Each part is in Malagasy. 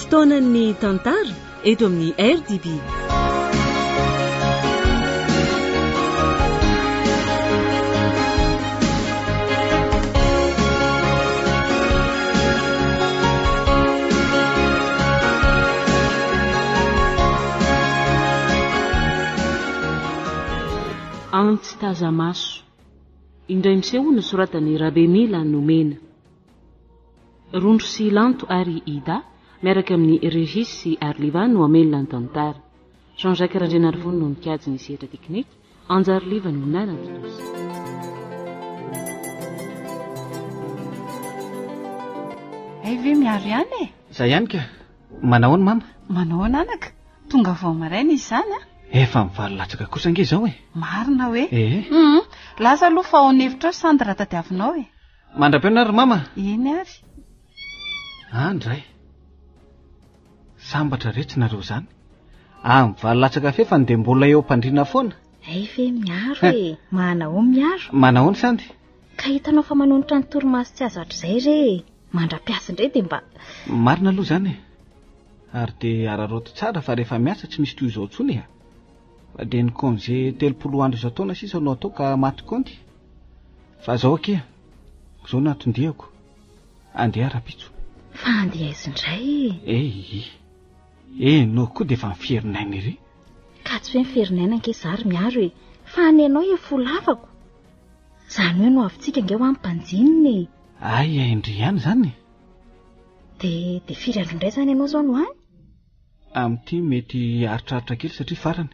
Fotoanan'ny tantara eto amin'ny RDB. Antsy taza-maso. Indray miseho nosoratan'i Rabemila Nomena. Rondro sy Lanto ary Ida, miaraka amin'i Régis sy Arliva no hamelona ny tantara. Jean Jacques Randrianarivony no nikajy ny sehatra teknika, Anjariliva no nanatontosa. Hay ve miaro ihany e? Za ihany ka. Manahoana mama? Manahoana anaka? Tonga vao maraina izy izany an? Efa mivalo latsaka kosa ange izao e. Marina hoe? Ee. Hum, lasa aloha fa ao an'efitra ao Sandy raha tadiavinao e. Mandra-pihaona ary mama. Eny ary. Any ray. Sambatra re tsy nareo izany. Amin'ny valo latsaka fefany dia mbola eo am-pandriana foana. Hay ve miaro e. Manahoana miaro? Manahoana Sandy? Ka hitanao fa manonitra ny torimaso tsy azo hatrizay re e. Mandra-piasa indray dia mba. Marina aloha izany e. Ary dia araraoty tsara fa rehefa miasa tsy misy toy izao intsony e. Fa dia ny congé 30 andro isan-taona sisa no atao ka maty kaonty. Fa zao akia, zao no anton-diako. Andeha rahampitso. Fa andeha aiza indray e? Ei, enao koa dia efa miferinaina ery. Ka tsy hoe miferinaina ange za ry Miaro e, fa ny anao efa ho lavako. Izany hoe no avintsika ange ho any Banjinina e. Ay, ay ndry ihany izany e. Dia, dia firy andro indray izany ianao izao no any? Amin'ity mety haharitraritra kely satria farany.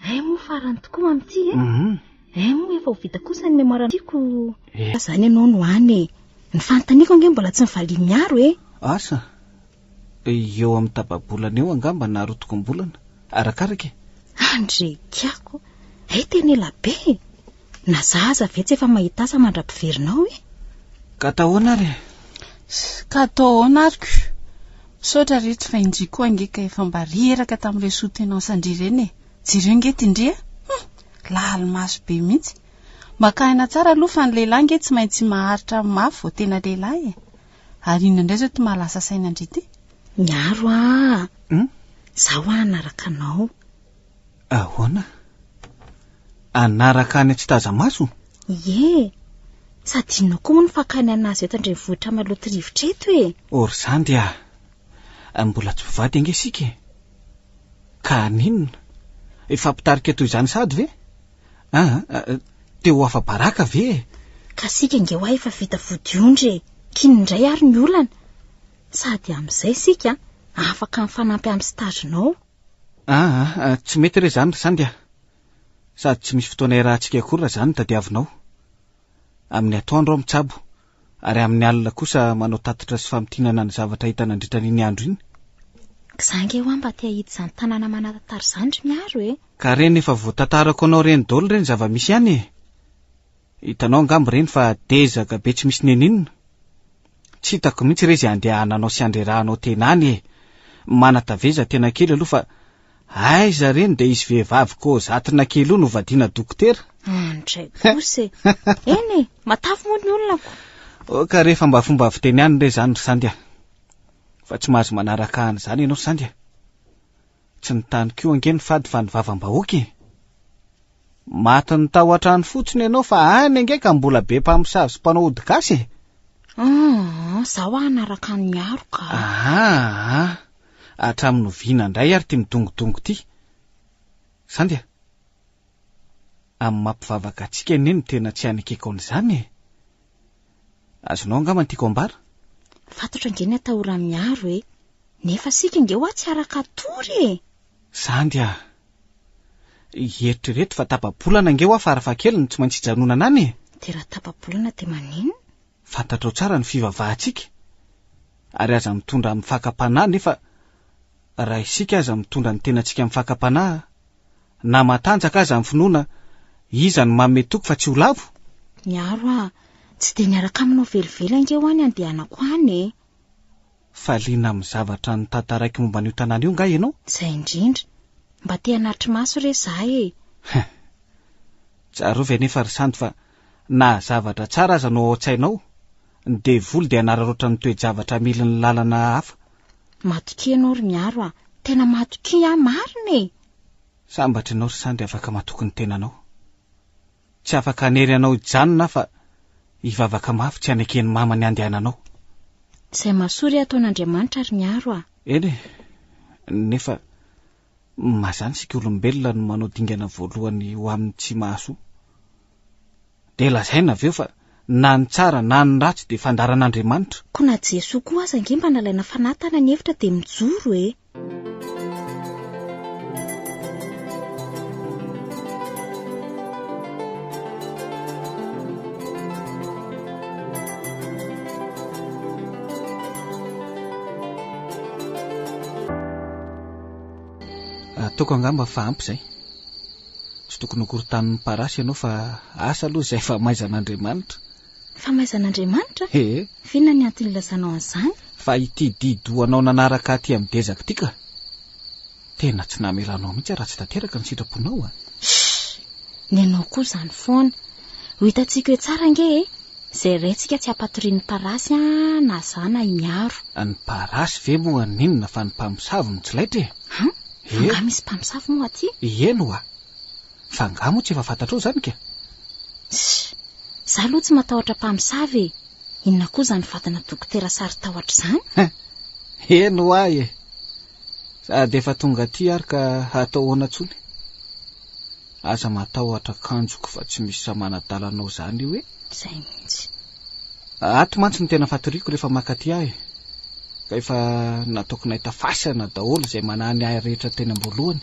Hay moa farany tokoa amin'ity e. Mhm. Hay moa efa ho vita kosa ny mémoire tiako. Eh. Izany ianao no any e. Ny fanontaniako ange mbola tsy nivalian'i Miaro e. Asa. Eo amin'ny tapa-bolana eo angamba na rotokom-bolana. Arakaraka e. Andrekiako. Hay tena ela be e. Na za aza ve tsy efa mahita asa mandra-piverina ao e? Ka atao ahoana ary e? Ka atao ahoana ary ko? Misaotra ry fa indry koa ange ka efa mba reraka tamin'ireo soutenance an-dry ireny e! Jereo ange ity ndry a! Hum! Lali-maso be mihitsy. Maka aina tsara aloha fa ny lehilahy ange tsy maintsy maharitra mafy vao tena lehilahy e! Ary inona indray izao ity mahalasa saina an-dry ity? Miaro ah! Hum? Izaho hanaraka anao. Ahoana? Hanaraka any tsy taza-maso? Ie! Sady inona koa moa no fakany an'azy eto an-drenivohitra maloto rivotra eto e? O ry zandry ah! Mbola tsy mpivady ange isika e! Ka haninona? Hifampitarika toy izany sahady ve? Aa, te ho afa-baraka ve e? Ka isika ange hoa efa vita vodiondry e! K'inona indray ary ny olana? Sady amin'izay isika afaka mifanampy amin'ny stage-nao. Aa, tsy mety re izany ry Sandy a! Sady tsy misy fotoana iarahantsika akory raha izany no tadiavinao. Amin'ny atoandro aho mitsabo, ary amin'ny alina kosa manao tatitra sy famintinana ny zavatra hita nandritra an'iny andro iny. K'za ange hoa mba te hahita izany tanàna manan-tantara izany ry Miaro e! Ka reny efa voatantarako anao ireny daholo re ny zava-misy any e! Hitanao angamba ireny fa dezaka be tsy misy neninona. Tsy hitako mihitsy re izay andehananao sy andrerahanao tena any e! Manataveza tena kely aloha fa aiza re no dia hisy vehivavy kaozatina kely io no vadiana dokotera? Andray kosa e! Eny e! Matavy moa ny olona ko! Oh, ka rehefa mba fomba fiteny ihany re izany ry Sandy a! Fa tsy mahazo manaraka an'izany ianao Sandy a! Tsy ny tany koa ange no fady fa ny vavam-bahoaka e! Matin'ny tahotra any fotsiny ianao fa any ange ka mbola be mpamosavy sy mpanao ody gasy e! Aa, zaho hanaraka an'i Miaro ka. Aa, hatramin'ny oviana indray ary ity midongodongo ity? Sandy a! Amin'ny maha mpivavaka antsika anie no tena tsy hanekeko an'izany e! Azonao angamba ny tiako ambara? Fantatro ange ny atahoran'i Miaro e! Nefa isika ange hoa tsy araka hatory e! Sandy a! Eritrereto fa tapa-bolana ange hoa farafahakeliny tsy maintsy hijanonana any e! Dia raha tapa-bolana dia maninona? Fantatrao tsara ny fivavahantsika ary aza mitondra amin'ny fakam-panahy nefa raha isika aza mitondra ny tenantsika amin'ny fakam-panahy na matanjaka aza ny finoana iza no manome toky fa tsy ho lavo? Miaro ah! Tsy dia niaraka aminao velively ange hoa ny andehanako any e! Fa liana amin'ny zavatra notantaraiko momba an'io tanàna io angaha ianao? Izay indrindra. Mba te hanatri-maso re za e! Hein. Tsarovy anefa ry Sandy fa na zavatra tsara aza no ao an-tsainao, ny devoly dia hanararaotra ny toe-javatra hamily ny lalana hafa. Matokia ianao ry Miaro a! Tena matokia aho marina e! Sambatra ianao ry Sandry afaka matoky ny tenanao. Tsy afaka hanery anao hijanona aho fa hivavaka mafy tsy haneken'i mama ny handehananao. Izay mahasoa re ataon'Andriamanitra ry Miaro a! Eny e! Nefa mazàna isika olombelona no manao dingana voalohany ho amin'ny tsy mahasoa. Dia lazaina avy eo fa na ny tsara na ny ratsy dia fandaharan'Andriamanitra. Koa na Jesoa koa aza ange mba nalaina fanahy tany an'efitra dia mijoro e! Ataoko angamba fa ampy izay. Tsy tokony ho korontanin'ny parasy ianao fa asa aloha izay famaizan'Andriamanitra. Famaizan'Andriamanitra? Ee. F'inona ny antony ilazanao an'izany? Fa ity di-dohanao nanaraka aty amin'ny dezako ity ka. Tena tsy namela anao mihitsy aho raha tsy tanteraka ny sitraponao a. Shh! Ny anao koa izany foana. Ho hitantsika eo tsara ange e! Izay raintsika tsy hampatorian'ny parasy an, na za na i Miaro. Ny parasy ve moa haninona fa ny mpamosavy no tsy laitra e! Han? Fa angaha misy mpamosavy moa aty? Eny ho'a. Fa angaha moa tsy efa fantatrao izany ka? Shh! Za aloha tsy matahotra mpamosavy e! Inona koa izany vadina dokotera saro-tahotra izany? Hein! Eny ho'a e! Sady efa tonga aty ary ka hatao ahoana intsony? Aza matahotra kanjoko fa tsy misy manadala anao zany io e! Zay mihitsy. Ato mantsy no tena fatoriako rehefa mankaty ahy e! Ka efa nataoko nahita fasana daholo izay manany ahy rehetra teny am-boalohany.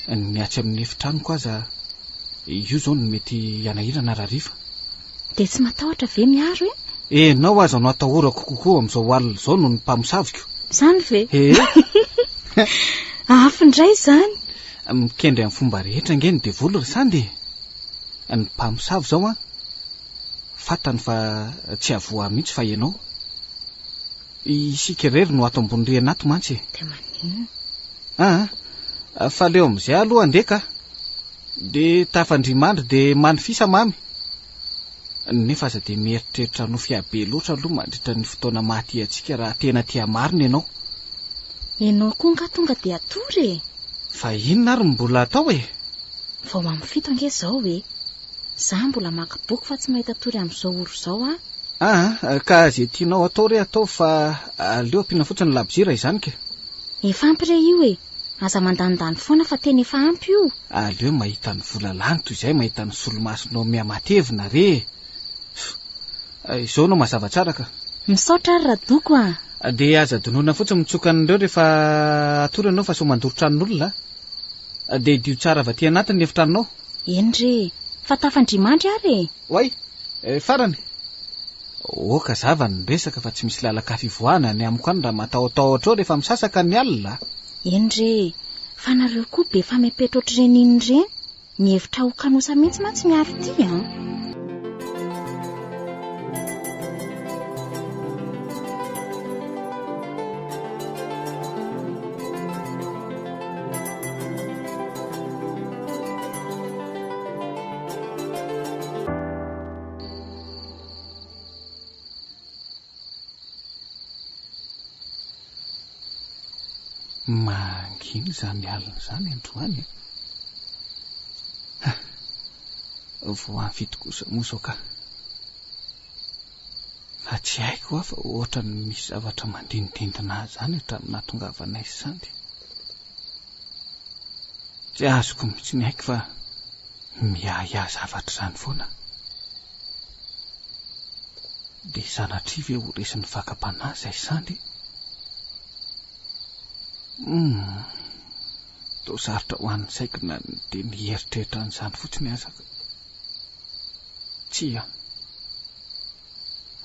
Ny atsy amin'ny efitranoko aza io izao no mety hanahirana rahariva. Dia tsy matahotra ve Miaro e? Enao aza no atahorako kokoa amin'izao alina izao noho ny mpamosaviko. Izany ve? Ee. Hafa indray izany. Mikendry amin'ny fomba rehetra ange ny devoly ry Sandy e! Ny mpamosavy izao an, fantany fa tsy havoa mihitsy fa ianao. Isika irery no ato ambony rihana ato mantsy e. Dia maninona? Aa, fa aleo amin'izay aloha andeha ka. Dia tafandria-mandry dia manofisa mamy. Nefa aza dia mieritreritra nofy habe loatra aloha mandritra ny fotoana maha tia antsika raha tena tia marina ianao. Ianao koa angaha tonga dia hatory e? Fa inona ary no mbola atao e? Vao amin'ny fito ange izao e! Za mbola maka boky fa tsy mahita tory amin'izao ora izao aho. Aa, ka ze tianao atao re ataovy fa aleo ampiana fotsiny ny labozia raha izany ka. Efa ampy re io e! Aza mandanindany foana fa tena efa ampy io. Aleo mahita ny vola lany toy izay mahita ny solomasonao mihamatevina re e! Izao no mazava tsara ka. Misaotra ary Radoko a! Dia aza adinoina fotsiny mitsoka an'ireo rehefa hatory ianao fa sao mandoro tranon'olona a! Dia hidio tsara avy aty anatiny ny efitranonao. Eny re e! Fa tafandria-mandry ary e! Oay! Farany! Oka zava ny resaka fa tsy misy lalan-kafa ivoahana any amiko any raha matahotahotra eo rehefa misasaka ny alina a! Eny re e! Fa nareo koa be famepetra ohatr'ireny inona ireny? Mihevitra ho kanosa mihitsy mantsy Miaro ity an! Mangina izany alina izany androany e. Ha! Vao amin'ny fito kosa moa izao ka. Fa tsy haiko hoa fa ohatran'ny misy zavatra mandinidindina ahy izany hatramin'ny nahatongavanay sy Sandy. Tsy azoko mihitsy ny haiko fa miahiahy zavatra izany foana aho. Dia sanatria ve ho resin'ny fakam-panahy izay Sandy? Humm. Toa sarotra ho an'ny saiko na dia ny hieritreritra an'izany fotsiny aza ka. Tsia.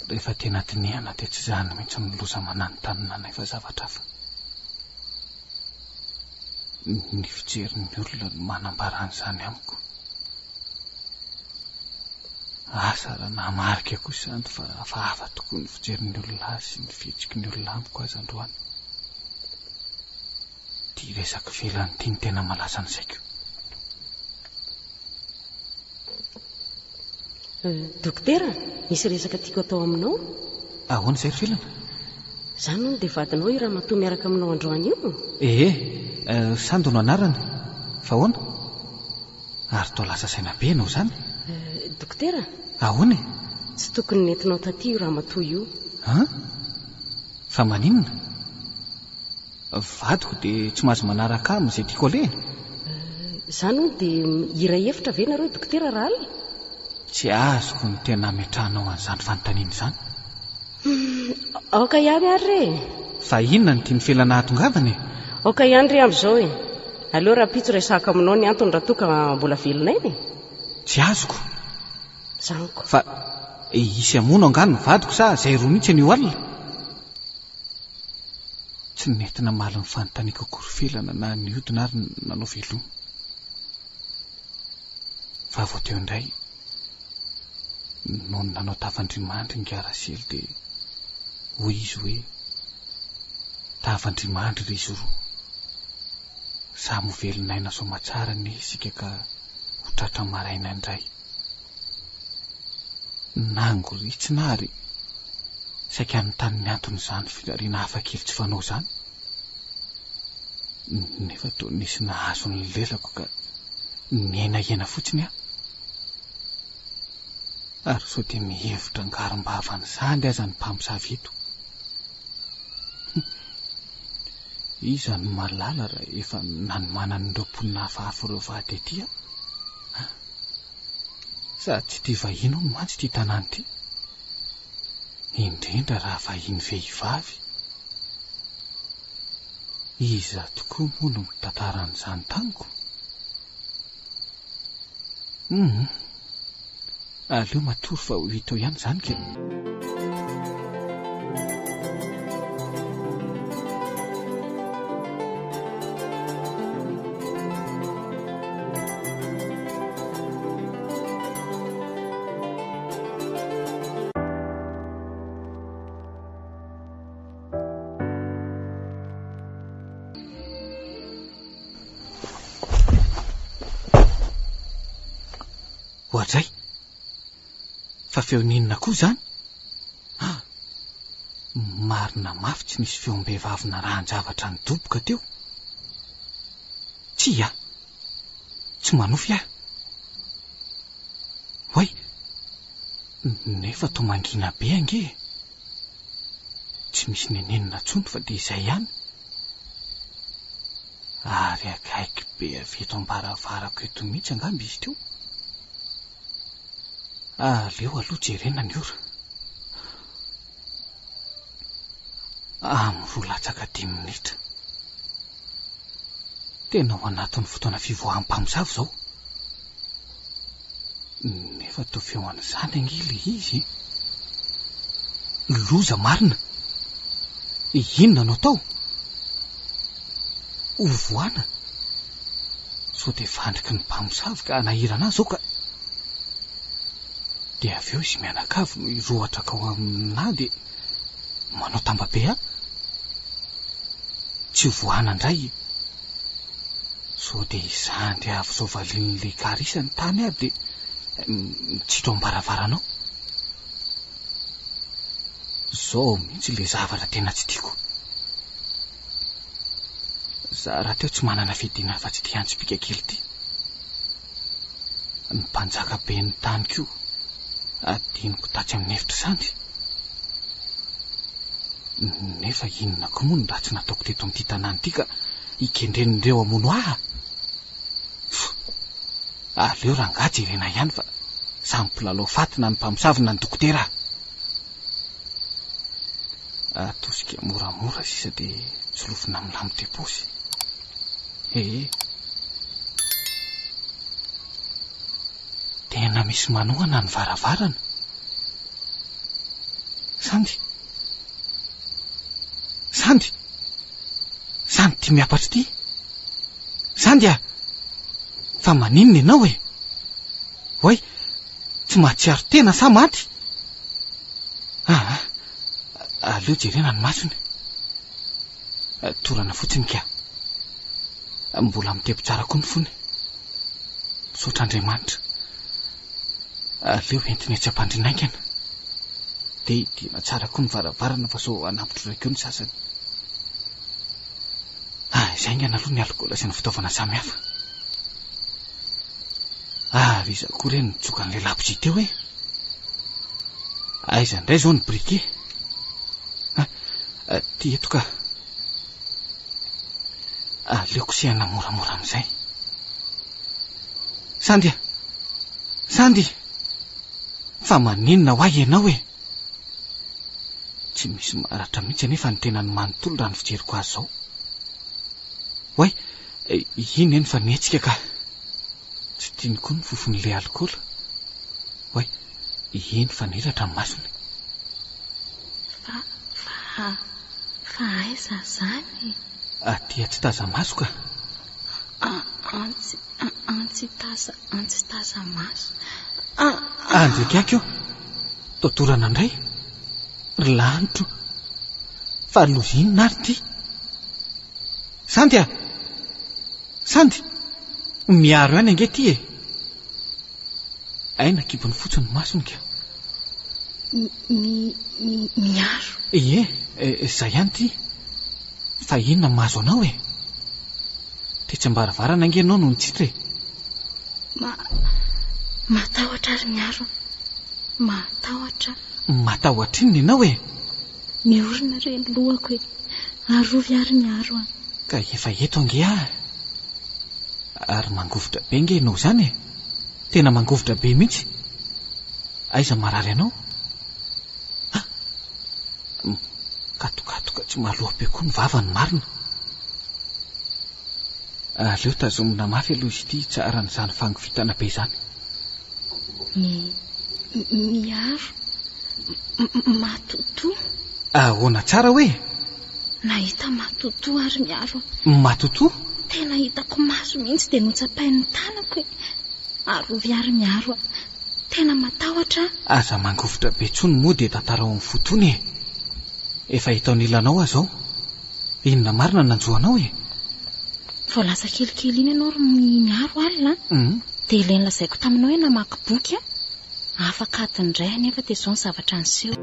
Rehefa tena dinihana dia tsy izany mihitsy no loza mananontanona anay fa zavatra hafa. Ny fijerin'ny olona no manambara an'izany amiko. Asa raha nahamarika kosa izany fa hafahafa tokoa ny fijerin'ny olona ahy sy ny fihetsiky ny olona amiko aza androany. Ity resaka ivelany ity no tena malaza ny saiko. Dokotera, misy resaka tiako atao aminao. Ahoana izay ry Felana? Izany hono dia vadinao io ramatoa miaraka aminao androany io? Ee, Sando no anarany. Fa ahoana? Ary toa lasa saina be ianao izany? Dokotera? Ahoana e? Tsy tokony nentinao taty io ramatoa io. An? Fa maninona? Vadiko dia tsy mahazo manaraka ahy amin'izay tiako aleha e? Izany hono dia hiray hevitra ve nareo dokotera rahalina? Tsy azoko ny tena ametrahanao an'izany fanontaniana izany. Humm, aoka ihany ary re e! Fa inona no tian'i Felana hahatongavana e? Aoka ihany re amin'izao e! Aleo rahampitso resahako aminao ny antony raha toa ka mbola velona aina e! Tsy azoko. Zaniko. Fa hisy hamono angaha ny vadiko sa izay roa mihitsy anio alina? Tsy nety namaly ny fanontaniako akory Felana na nihodina ary nanao veloma. Fa vao teo indray, nony nanao tafandrimandry ingahy Rasely dia hoy izy hoe, Tafandrimandry ry izy roa. Samy ho velon'aina soamatsara anie isika ka ho tratra maraina indray. Nangoritsina ary saika hanontany ny anton'izany firariana hafakely tsy fanao izany. Nefa toa nisy nahazo ny lelako ka nihenahena fotsiny aho. Ary sao dia mihevitra angarom-bava an'izany aza ny mpamosavy eto. Iza no mahalala raha efa nanomanan'ireo mponina hafahafa ireo vady aty aho? Sady tsy tia vahiny hono mantsy ity tanàna ity. Indrindra raha vahiny vehivavy. Iza tokoa moa no mitantara an'izany tamiko? Hum. Aleo matory fa ho hita eo ihany izany ka. Oadray! Fa feon'inona koa izany? Ah! Marina mafy tsy nisy feom-behivavy narahan-javatra nidoboka teo. Tsia! Tsy manofy aho. Oay! Nefa toa mangina be ange e! Tsy misy nenenina intsony fa dia izay ihany. Ary akaiky be avy eto am-baravarako eto mihitsy angamba izy teo. Aleo aloha jerena ny ora. Amin'ny roa latsaka dimy minitra. Tena ao anatin'ny fotoana fivoaham-pamosavy izao. Nefa toa feo an'izany ange ilay izy e! Loza marina! Inona no atao? Hovohana? Sao dia vandriky ny mpamosavy ka hanahirana ahy izao ka! Dia avy eo izy mianakavy no hirohotra akao aminà dia manao tambabe ahy? Tsy hovohana indray e! Sao dia izany ry avo izao valian'ilay Carissa ny tany ary dia mitsito am-baravarana ao. Izao mihitsy ilay zavatra tena tsy tiako. Za rahateo tsy manana fiadiana afa-tsy ity antsipika kely ity. Ny mpanjaka ben'ny tany koa adinoko tatsy amin'ny efitra izany. Nefa inona koa moa no ratsy nataoko teto amin'ity tanàna ity ka ikendren'ireo hamono ahy? Pff! Aleo rangahy jerena ihany fa samy mpilalao faty na ny mpamosavy na ny dokotera. Atosika moramora sisa dia tsolofina amin'ny lamo teposy. Ee. Tena misy manohana ny varavarana. Sandy! Sandy! Sandy ity miapatra ity! Sandy ah! Fa maninona ianao e? Oay, tsy mahatsiaro tena sa maty? Aa, aleo jerena ny masony. Torana fotsiny ka. Mbola mitepo tsara koa ny fony. Misaotra Andriamanitra. Aleo entina etsy am-pandriana haingana. Dia hidiana tsara koa ny varavarana fa sao hanampy trozaka eo ny sasany. Ah, izay haingana aloha ny alikaola sy ny fitaovana samihafa. Ary iza koa re no nitsoka an'ilay labozia teo e? Aiza indray izao ny briquet? Ah, aty eto ka. Aleoko sehana moramora amin'izay. Sandy a! Sandy! Fa maninona ho ahy ianao e? Tsy misy maratra mihitsy anefa ny tenany manontolo raha ny fijeriko azy izao. Oay, iny eny fa nihetsika ka. Tsy tiany koa ny fofon'ilay alikaola. Oay, iny fa nihiratra ny masony. Fa, fa, fa aiza izany e? Aty Antsitazamaso ka. Antsy, Antsitaza, Antsitazamaso. Andriakaiky ô! Todorana indray? Ry lanitro! Fa loza inona ary ity? Sandy a! Sandy! Miaro ihany ange ity e! Hay nakibony fotsiny ny masony ka. Mi, mi, miaro. Ie, izay ihany ity. Fa inona no mahazo anao e? Tetsy am-baravarana ange ianao no nitsitra e. Ma, matahotra ary miaro. Matahotra. Matahotra inona ianao e? Miorina re ny lohako e. Arovy ary miaro a. Ka efa eto ange aho. Ary mangovitra be nge ianao izany e! Tena mangovitra be mihitsy! Aiza marary anao? Ha! Mikatokatoka tsy mahaloa-be koa ny vavany marina. Aleo tazomina mafy aloha izy ity hitsaharan'izany fangovitana be izany. Mi, miaro, matotoa. Ahoana tsara hoe? Nahita matotoa ary miaro. Matotoa? Tena hitako maso mihitsy dia notsapain'ny tanako e. Arovy ary miaro a. Tena matahotra aho. Aza mangovitra be intsony moa dia tantarao amin'ny fo tony e. Efa eto anilanao aho izao. Inona marina no nanjo anao e? Vao lasa kelikely iny ianao ry Miaro alina an, dia ilay nolazaiko taminao hoe namaky boky aho. Afaka adiny iray anefa dia izao ny zavatra niseho.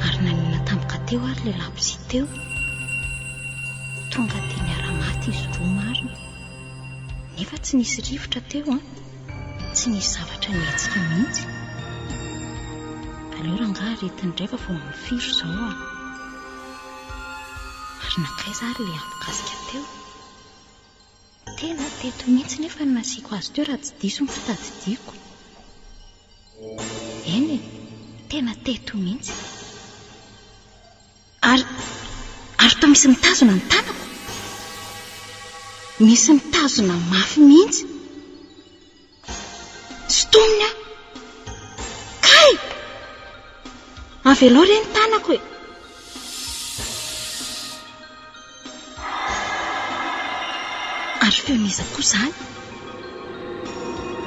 Ary nanina tampoka teo ary ilay labozia teo. Tonga dia niara-maty izy roa marina. Nefa tsy nisy rivotra teo an. Tsy nisy zavatra nihetsika mihitsy. Aleo rangahy aretina indray fa vao amin'ny firy izao an. Ary nankaiza ary ilay afokasika teo? Tena teto mihitsy nefa no nasiako azy teo raha tsy diso ny fitadidiako. Eny e, tena teto mihitsy. Ary, ary toa misy mitazona ny tanako. Misy mitazona mafy mihitsy. Sintominy aho. Kay! Avelao re ny tanako e! Ary feon'iza koa izany?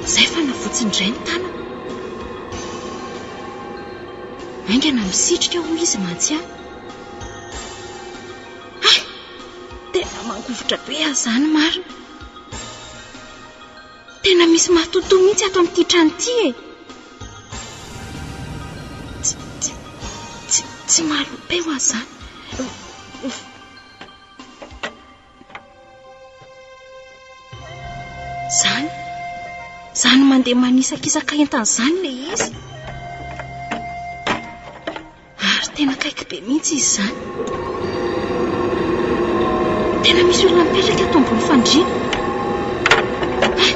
Izay fa navotsy indray ny tanako. Haingana misitrika hoy izy mantsy ahy. Hay! Tena mangovitra be aho izany marina. Tena misy matotoa mihitsy ato amin'ity trano ity e! Tsy, tsy, tsy, tsy mahaloa-peo aho izany. Izany, izany mandeha manisakisaka entana izany ilay izy. Ary tena akaiky be mihitsy izy izany. Tena misy olona mipetraka eto ambony fandriana. Ah,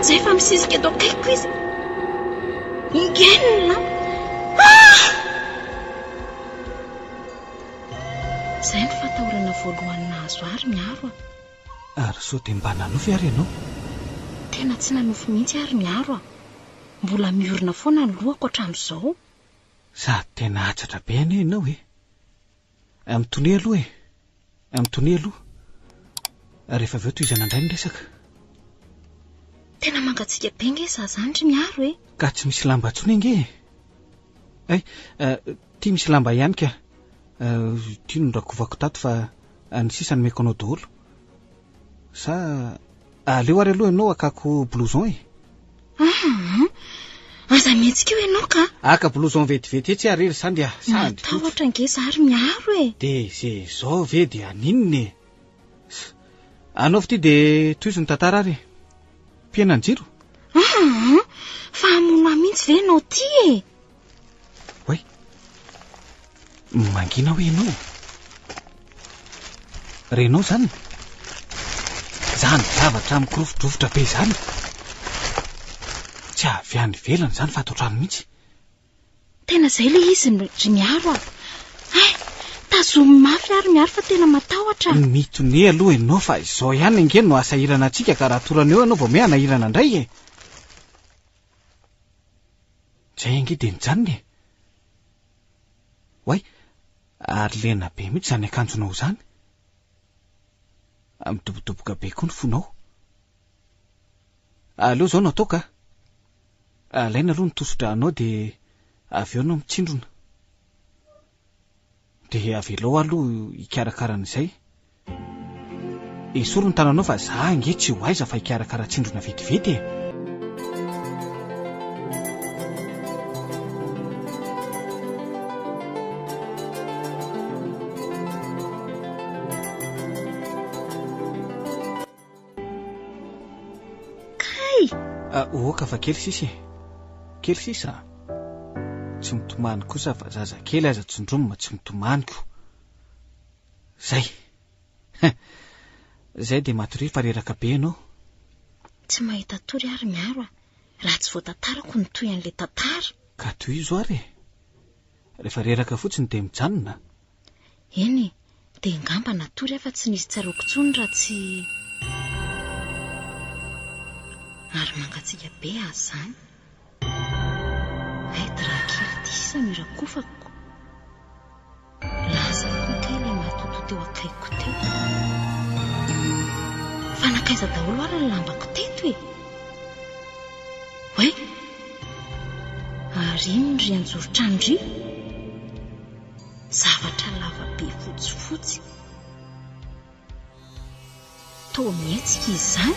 izay fa misisika eto akaikiko izy. Ingeny ny lamba. Ah! Izay no fatahorana voalohany nahazo ahy ry Miaro a. Ary sao dia mba nanofy ary ianao? Tena tsy nanofy mihitsy aho ry Miaro a. Mbola miorina foana ny lohako hatramin'izao. Sady tena hatsatra be anie ianao e! Mitonia aloha e! Mitonia aloha. Rehefa avy eo tohizana indray ny resaka. Tena mangatsiaka be nge za zany ry Miaro e! Ka tsy misy lamba intsony ange e! Hay, ity misy lamba ihany ka. Ity no rakovako tato fa ny sisa nomeko anao daholo. Sa aleo ary aloha ianao hakako blouson e! Aa! Aza mihetsika eo ianao ka! Haka blouson vetivety etsy ary ry Sandy a! Sandy fotsy. Matahotra ange za ry Miaro e! Dia ze zao ve dia haninona e! Anaovy ity dia tohizo ny tantara ary e! Mpihena ny jiro? Aa! Fa hamono ahy mihitsy ve ianao ity e? Oay! Mangina hoe ianao? Renao izany? Izany zavatra mikorofodrofotra be izany. Tsy avy any ivelany izany fa ato an-trano mihitsy. Tena izay ilay izy ry Miaro a! Hay! Tazomy mafy aho ry Miaro fa tena matahotra aho. Mitonia aloha ianao fa izao ihany ange no hahasahirana antsika ka raha torana eo ianao vao miha hanahirana indray e! Izay ange dia nijanona e! Oay! Ary lena be mihitsy izany akanjonao izany. Midobodoboka be koa ny fonao. Aleo izao no atao ka! Alaina aloha ny tosi-drànao dia avy eo ianao mitsindrona. Dia avelao aho aloha hikarakara an'izay. Esory ny tananao fa za ange tsy ho aiza fa hikarakara tsindrona vetivety e. Kay! Oka fa kely sisa e! Kely sisa a! Tsy mitomany kosa fa zazakely aza tsindromina tsy mitomany ko! Zay! Zay dia matoria fa reraka be ianao. Tsy mahita tory aho ry Miaro a! Raha tsy voatantarako ny tohin'ilay tantara. Ka tohizo ary e! Rehefa reraka fotsiny dia mijanona. Eny e, dia angamba natory aho fa tsy nisy tsaroako intsony raha tsy. Ary mangatsiaka be aza izany. Hay drap kely ity sisa no irakofako. Lasa koa kay ilay matotoa teo akaikiko teo. Fa nankaiza daholo ary ny lambako teto e? Oay! Ary inona ry anjoron-trano ry? Zavatra lava be fotsifotsy. Toa mihetsika izy izany.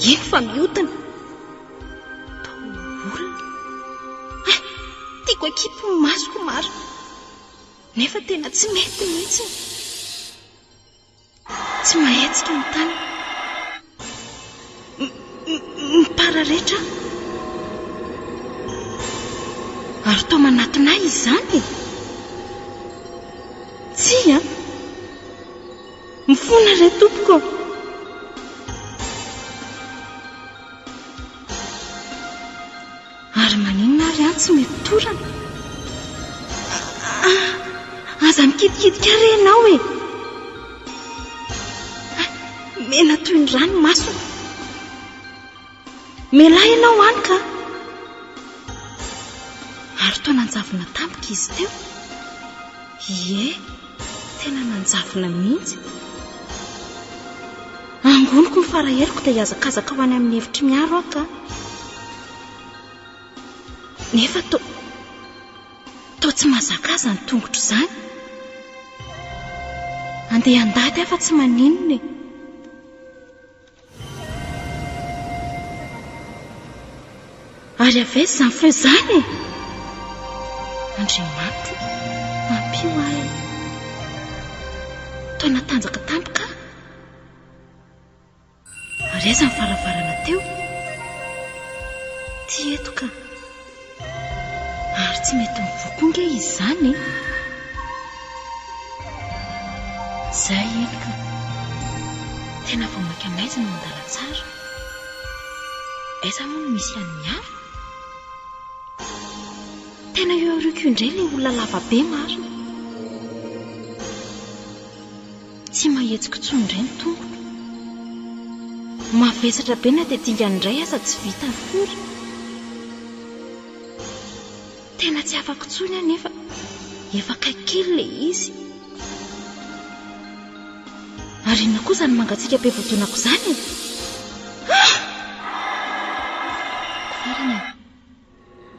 Eny fa mihodina. Toa olona. Hay! Tiako akipy ny masoko marina. Nefa tena tsy mety mihitsy. Tsy mahetsika ny tanako. Mipararetra aho. Ary toa manatona ahy izany e! Tsia! Mifona re tompoko! Ary maninona ary aho tsy mety torana? Ah, aza mikitikitika re ianao e! Ah, mena toy ny rà ny masony. Mialà ianao any ka! Ary toa nanjavona tampoka izy teo. Ie, tena nanjavona mihitsy. Angoniko ny fara-heriko dia hihazakazaka ho any amin'ny efitry Miaro aho ka. Nefa toa toa tsy mahazaka azy izany tongotro izany. Andeha handady aho fa tsy maninona e. Ary avy aiza izany feo izany e? Andriamanitro, ampio aho e. Toa natanjaka tampoka aho. Ary aiza ny varavarana teo? Ty eto ka. Ary tsy mety mivoha koa nge izy izany e. Izay eny ka. Tena vao mainka maizina ny an-dalantsara. Aiza moa no misy an'i Miaro? Tena eo aoriako io indray ilay olona lava be marina. Tsy mahetsika intsony indray ny tongotro. Mavesatra be na dia dingana indray aza tsy vita akory. Tena tsy afako intsony aho nefa efa akaiky kely ilay izy. Ary inona koa izany mangatsiaka be voadonako izany e?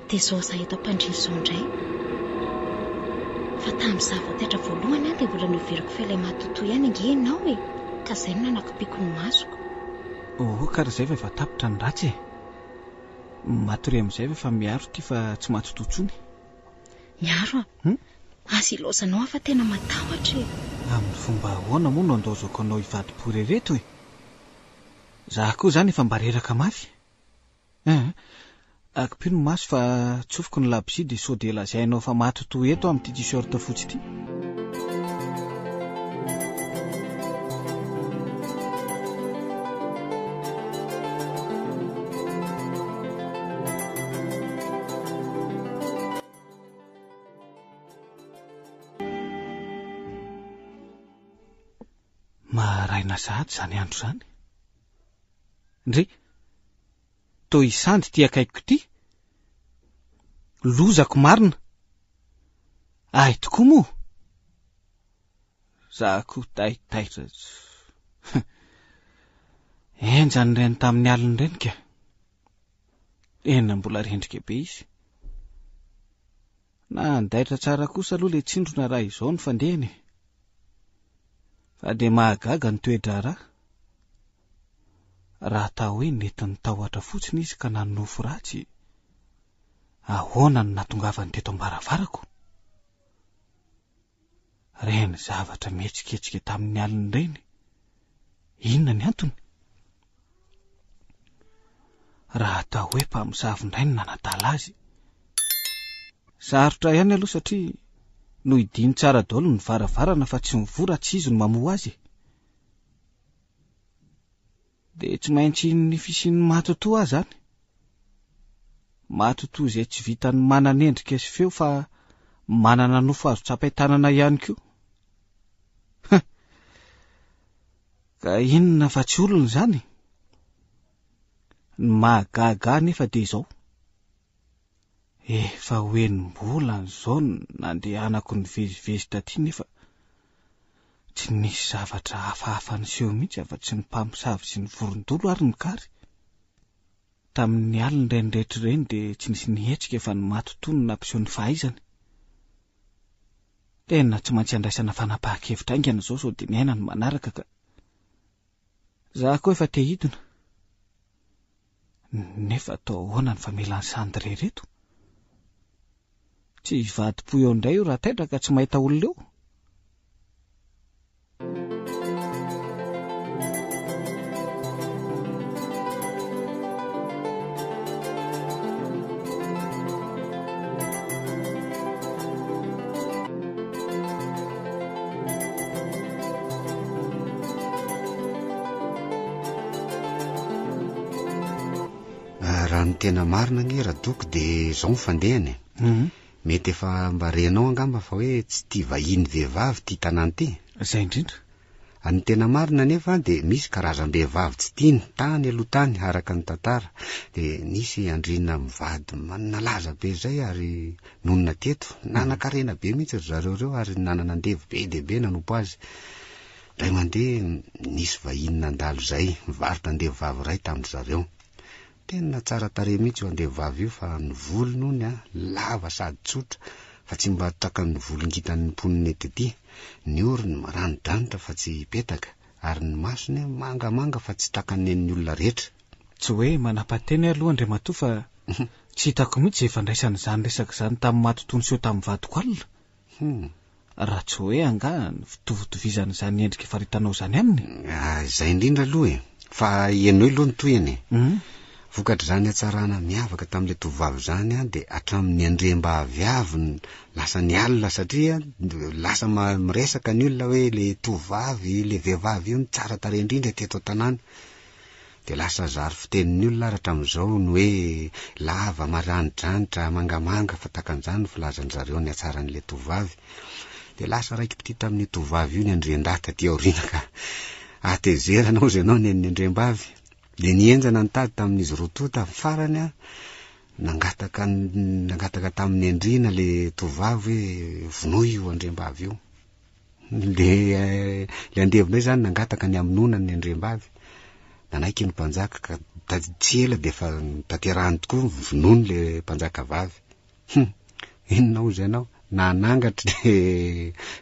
Dia izao izaho eto am-pandriana izao indray. Fa tamin'izaho vao taitra voalohany aho dia mbola noheveriko fa ilay matotoa ihany ange ianao e! Ka izay no nanakopiako ny masoko. Oh, ka ry izay va efa tapitra ny ratsy e! Matoria amin'izay va fa miaro ity fa tsy matotoa intsony. Miaro a! Hum? Aza ilaozanao aho fa tena matahotra e! Amin'ny fomba ahoana moa no andaozako anao hivadi-po irery eto e? Za koa izany efa mba reraka mafy. Eeh. Akipio ny maso fa tsofiko ny labozia dia sao dia lazainao fa matotoa eto aho amin'ity t-shirt fotsy ity. Maraina sahady izany andro izany. Ndry! Toa i Sandy ity akaikiko ity? Lozako marina! Ahy tokoa moa? Za koa taitaitra. Henjana ireny tamin'ny alina ireny ka. Tena mbola rendrika be izy. Nandaitra tsara kosa aloha ilay tsindrona raha izao no fandehany e. Fa dia mahagaga ny toe-draharaha. Raha atao hoe nentin'ny tahotra fotsiny izy ka nanonofy ratsy, ahoana no nahatongavany teto am-baravarako? Ireny zavatra mihetsiketsika tamin'ny alina ireny, inona ny antony? Raha atao hoe mpamosavy indray no nanadala azy. Sarotra ihany aloha satria nohidiany tsara daholo ny varavarana fa tsy mivoha raha tsy izy no mamoha azy e. Dia tsy maintsy ny fisian'ny matotoa aza any. Matotoa izay tsy vitan'ny manana endrika sy feo fa manana nofo azo tsapain-tanana ihany koa. Ka inona fa tsy olona izany? Ny mahagaga ahy nefa dia izao. Efa ho enim-bolana izao no nandehanako nivezivezy taty nefa tsy nisy zavatra hafahafa niseho mihitsy afa-tsy ny mpamosavy sy ny vorondolo ary ny kary. Tamin'ny alina ireny rehetra ireny dia tsy nisy nihetsika fa ny matotoa no nampiseho ny fahaizany. Tena tsy maintsy andraisana fanapahan-kevitra haingana izao sao dia ny aina no manaraka ka. Za koa efa te hidina. Nefa atao ahoana ny famelan'i Sandy irery eto? Tsy hivadi-po eo indray io raha taitra ka tsy mahita olona eo. Raha ny tena marina ange Radoko dia izao ny fandehany e. Mety efa mba renao angamba fa hoe tsy tia vahiny vehivavy ity tanàna ity. Izay indrindra. Ny tena marina anefa dia misy karazam-behivavy tsy tiany tany aloha tany araka ny tantara. Dia nisy andriana mivady nalaza be izay ary nonina teto. Nanan-karena be mihitsy ry zareo ireo ary nanana andevo be dia be nanompo azy. Indray mandeha nisy vahiny nandalo izay, nivarotra andevo vavy iray tamin-dry zareo. Tena tsara tarehy mihitsy io andevovavy io fa ny volony hono an, lava sady tsotra fa tsy mba takan'ny volon-kintan'ny mponina eto ity, ny orony maranidranitra fa tsy petaka ary ny masony mangamanga fa tsy takan'ny an'ny olona rehetra. Tsy hoe manapa-teny aloha Andriamatoa fa tsy hitako mihitsy izay ifandraisan'izany resaka izany tamin'ny matotoa niseho tamin'ny vadiko alina. Hum. Raha tsy hoe angaha ny fitovitovizan'izany endrika faritanao izany aminy? Ah, izay indrindra aloha e! Fa henoy aloha ny tohiny e! Hum. Vokatr'izany hatsarana miavaka tamin'ilay tovovavy izany an, dia hatramin'ny andriambavy avy no lasa nialona satria lasa miresaka ny olona hoe ilay tovovavy, ilay vehivavy io no tsara tarehy indrindra teto an-tanàna. Dia lasa zary fitenin'ny olona ary hatramin'izao ny hoe lava, maranidranitra, mangamanga fa tahaka an'izany ny filazan-dry zareo ny hatsaran'ilay tovovavy. Dia lasa raiki-pitia tamin'io tovovavy io ny andriandahy taty aoriana ka. Hatezerana hozy ianao nen'ny andriambavy. Dia nihenjana ny tady tamin'izy roa tonta. Farany an, nangataka nangataka tamin'ny andriana ilay tovovavy hoe vonoy io andriambavy io. Le le andevo indray zany nangataka ny hamonoana ny andriambavy. Nanaiky ny mpanjaka ka tsy ela dia efa notanterahiny tokoa ny vonoiny le mpanjaka vavy. Hum! Inona hozy ianao? Nanangatry le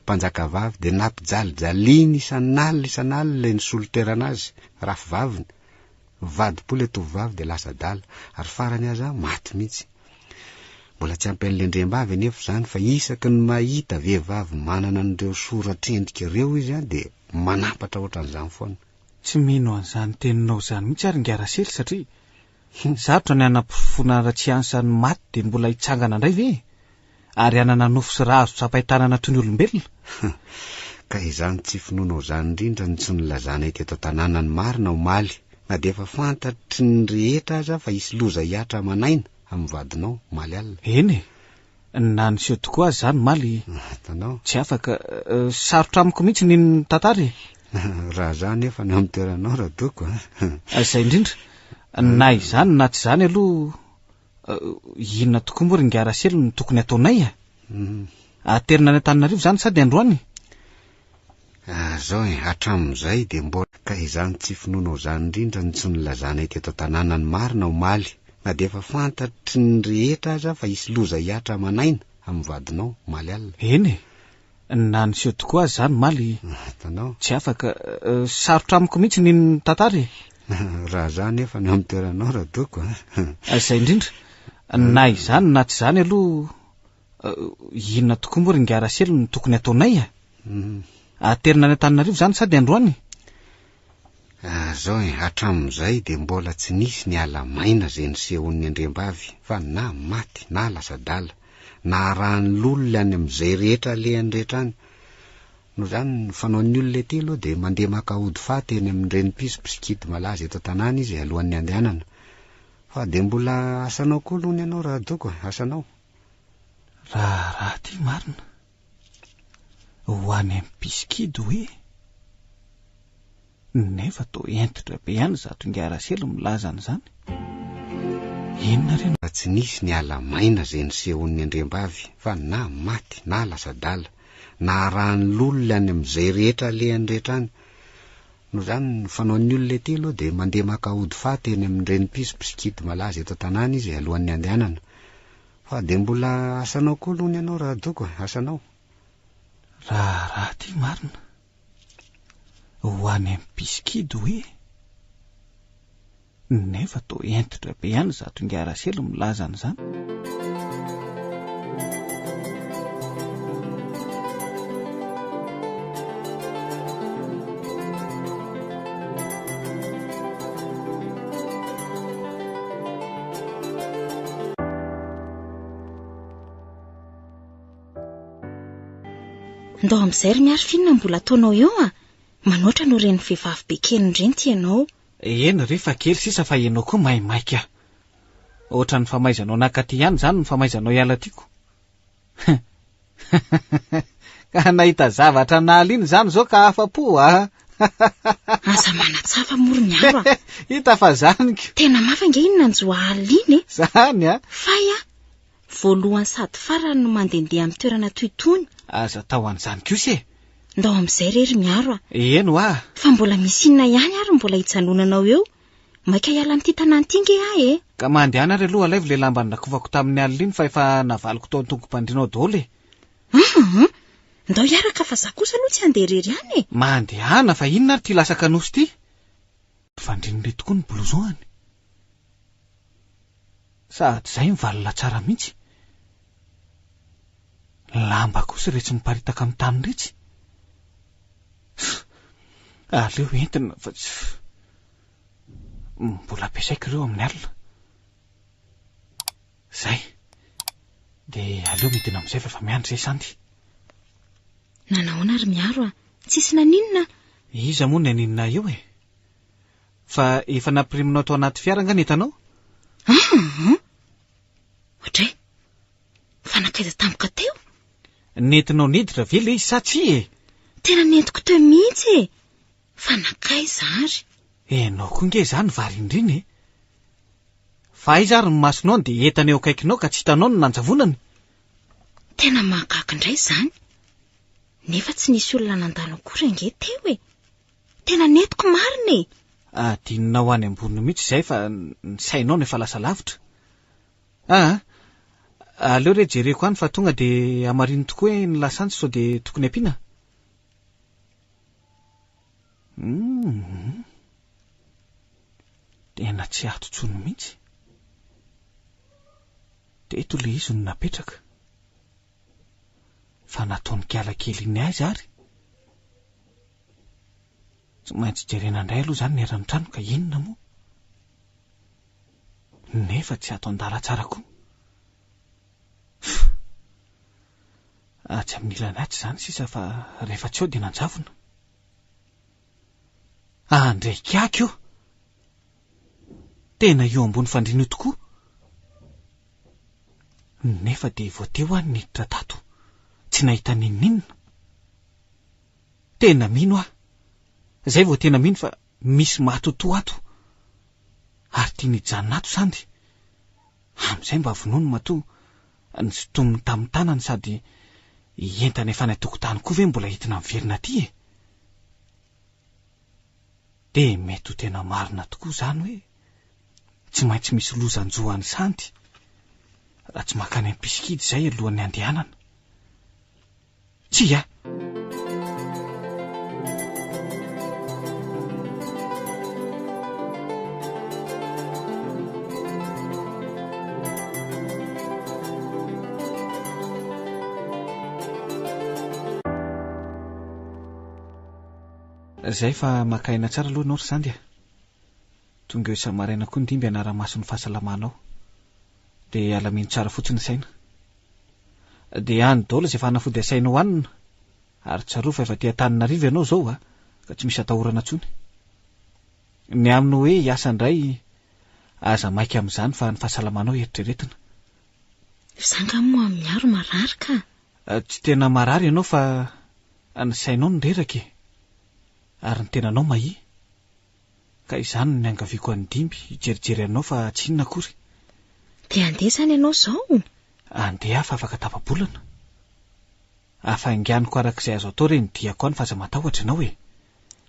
mpanjaka vavy dia nampijalijaliany isan'alina isan'alina ilay nisolo toerana azy, rafivaviny. Nivadi-po ilay tovovavy dia lasa adala, ary farany aza maty mihitsy. Mbola tsy ampy an'ilay andriambavy anefa izany fa isaky ny mahita vehivavy manana an'ireo soratr'endrika ireo izy dia manampatra ohatran'izany foana. Tsy mino an'izany teninao izany mihitsy ary ingahy Rasely satria sarotra ny hanaporofoana ara-tsiansa ny maty dia mbola hitsangana indray ve e? Ary hanana nofo sy ra azo tsapain-tanana toy ny olombelona? Ka izany tsy finoanao izany indrindra no tsy nilazanay teto an-tanàna ny marina omaly, na dia efa fantatry ny rehetra aza fa hisy loza hihatra aman'aina amin'ny vadinao omaly alina. Eny e! Na niseho tokoa aza izany omaly, Hitanao? tsy afaka. Sarotra amiko mihitsy ny hino ny tantara e! Raha izaho anefa no amin'ny toeranao Radoko a! Izay indrindra. Na izany na tsy izany aloha, inona tokoa moa ry ingahy Rasely no tokony hataonay e? Aterina any Antananarivo izany sa dia androany? Ah, zao e, hatramin'izay dia mbola. Ka izany tsy finoanao izany indrindra no tsy nilazanay teto an-tanàna ny marina omaly, na dia efa fantatry ny rehetra aza fa hisy loza hihatra aman'aina amin'ny vadinao omaly alina. Eny e, na niseho tokoa aza izany omaly, Hitanao? tsy afaka, sarotra amiko mihitsy ny hino ny tantara e. Raha izaho anefa no amin'ny toeranao Radoko a. Izay indrindra, na izany na tsy izany aloha, Inona tokoa moa ry ingahy Rasely no tokony hataonay e? Aterina any Antananarivo izany sa dia androany? Ah, zao e, hatramin'izay dia mbola tsy nisy ny ala maina izay nisehoan'ny andriambavy fa na maty na lasa adala, na arahan'ny lolona any amin'izay rehetra alehany rehetra any. Noho izany, ny fanaon'ny olona ety aloha dia mandeha maka ody faty eny amin'ireny mpiso mpisikidy malaza eto an-tanàna izy alohan'ny handehanana. Fa dia mbola asanao koa aloha ny anao Radoko e, asanao. Raharaha ty marina. Ho any amin'ny mpisikidy hoe? Nefa toa hentitra be ihany izato ingahy Rasely milaza an'izany. Inona re no. Fa tsy nisy ny ala maina izay nisehoan'ny andriambavy fa na maty na lasa adala, na arahan'ny lolona any amin'izay rehetra alehany rehetra any. Noho izany, ny fanaon'ny olona ety aloha dia mandeha maka ody faty eny amin'ireny mpiso mpisikidy malaza eto an-tanàna izy alohan'ny handehanana. Fa dia mbola asanao koa aloha ny anao Radoko e, asanao. Raharaha ty marina. Ho any amin'ny mpisikidy hoe? Nefa toa hentitra be ihany izato ingahy Rasely milaza an'izany. Ndao amin'izay ry Miary f'inona mbola ataonao eo a? Manoatra noho ireny vehivavy be kely ireny ity ianao. Eny re fa kely sisa fa ianao koa maimaika. Ohatran'ny famaizanao nakaty ihany izany ny famaizanao hiala tiako. Ka nahita zavatra nahaliana izany izao ka afa-po a! Aza manatsafa moa ry Miaro a! Hita fa zany ko! Tena mafy ange iny nanjo ahy alina e! Zany a! Fay a! Voalohany sady farany no mandehandeha amin'ny toerana toy itony. Aza atao an'izany kosa e! Ndao amin'izay re ry Miaro a! Eny hoa! Fa mbola misy inona ihany ary mbola hijanonanao eo? Maika hiala amin'ity tanàna ity nge aho e! Ka mandehana ary aloha alaivo ilay lamba nrakofako tamin'ny alina iny fa efa navaliko tao an-tongom-pandrianao daholo e! Aa! Ndao hiaraka fa za kosa aloha tsy handeha irery any e! Mandehana fa inona ary ity lasa kanosy ity? Fandrin'le tokoa ny blouson-any. Sady izay mivalona tsara mihitsy. Lamba kosa iretsy miparitaka amin'ny tany iretsy. Aleo entina fa tsy mbola ampiasaiko ireo amin'ny alina. Zay. Dia aleo midina amin'izay fa efa miandry izay Sandy. Nanahoana ry Miaro a? Tsisy naninona? Iza moa ny haninona eo e? Fa efa nampiriminao tao anaty fiara angaha ny entanao? Aa! Ohatray! Fa nankaiza tampoka teo? Nentinao niditra ve ilay izy sa tsia e? Tena nentiko teo mihitsy e! Fa nankaiza ary? Enao koa nge izany varindrina e! Fa aiza ary ny masonao no dia entana eo akaikinao ka tsy hitanao ny nanjavonany? Tena mahagaga indray izany! Nefa tsy nisy olona nandalo akory ange teo e! Tena nentiko marina e! Adinonao any ambony mihitsy izay fa ny sainao no efa lasa lavitra. Aa! Aleo re jereko any fa tonga dia hamarino tokoa hoe ny lasantsy sao dia tokony ampiana. Hum! Tena tsy ato intsony mihitsy. Teto ilay izy no napetraka. Fa nataon'i Kiala kely iny aiza ary? Tsy maintsy jerena indray aloha izany ny eran'ny trano ka inona moa? Nefa tsy ato an-dalantsara koa. Fff. Atsy amin'ny ilany atsy izany sisa fa rehefa tsy ao dia nanjavona. Andrey kiaky io! Tena io ambony fandriana io tokoa. Nefa dia vao teo aho niditra tato, tsy nahita n'inon'inona. Tena mino aho. Izay vao tena mino fa misy matotoa ato. Ary tiany hijanona ato Sandy. Amin'izay mba vonoiny matoa nosintominy tamin'ny tanany sady entana efa any an-tokotany koa ve mbola entina miverina aty e? Dia mety ho tena marina tokoa izany hoe tsy maintsy misy loza hanjo an'i Sandy raha tsy mankany amin'ny mpisikidy izay alohan'ny handehanana. Tsia! Zay fa maka aina tsara aloha ianao ry Sandy a! Tonga eo isa-maraina koa ny dimby hanara-maso ny fahasalamanao. Dia alamino tsara fotsiny ny saina. Dia any daholo izay fanafody asainao hanina, ary tsarovy fa efa aty Antananarivo ianao izao a, ka tsy misy atahorana intsony. Ny amin'ny hoe hiasa indray, aza maika amin'izany fa ny fahasalamanao eritreretina. Izaho angaha moa miaro marary ka? Tsy tena marary ianao fa ny sainao no reraka e! Ary ny tenanao mahia. Ka izany no niangaviako an'i Dimby hijerijery anao fa tsy inona akory. Dia handeha izany ianao izao? Handeha aho fa afaka tapa-bolana. Hafainganiko araka izay azo atao re ny diako any fa aza matahotra ianao e!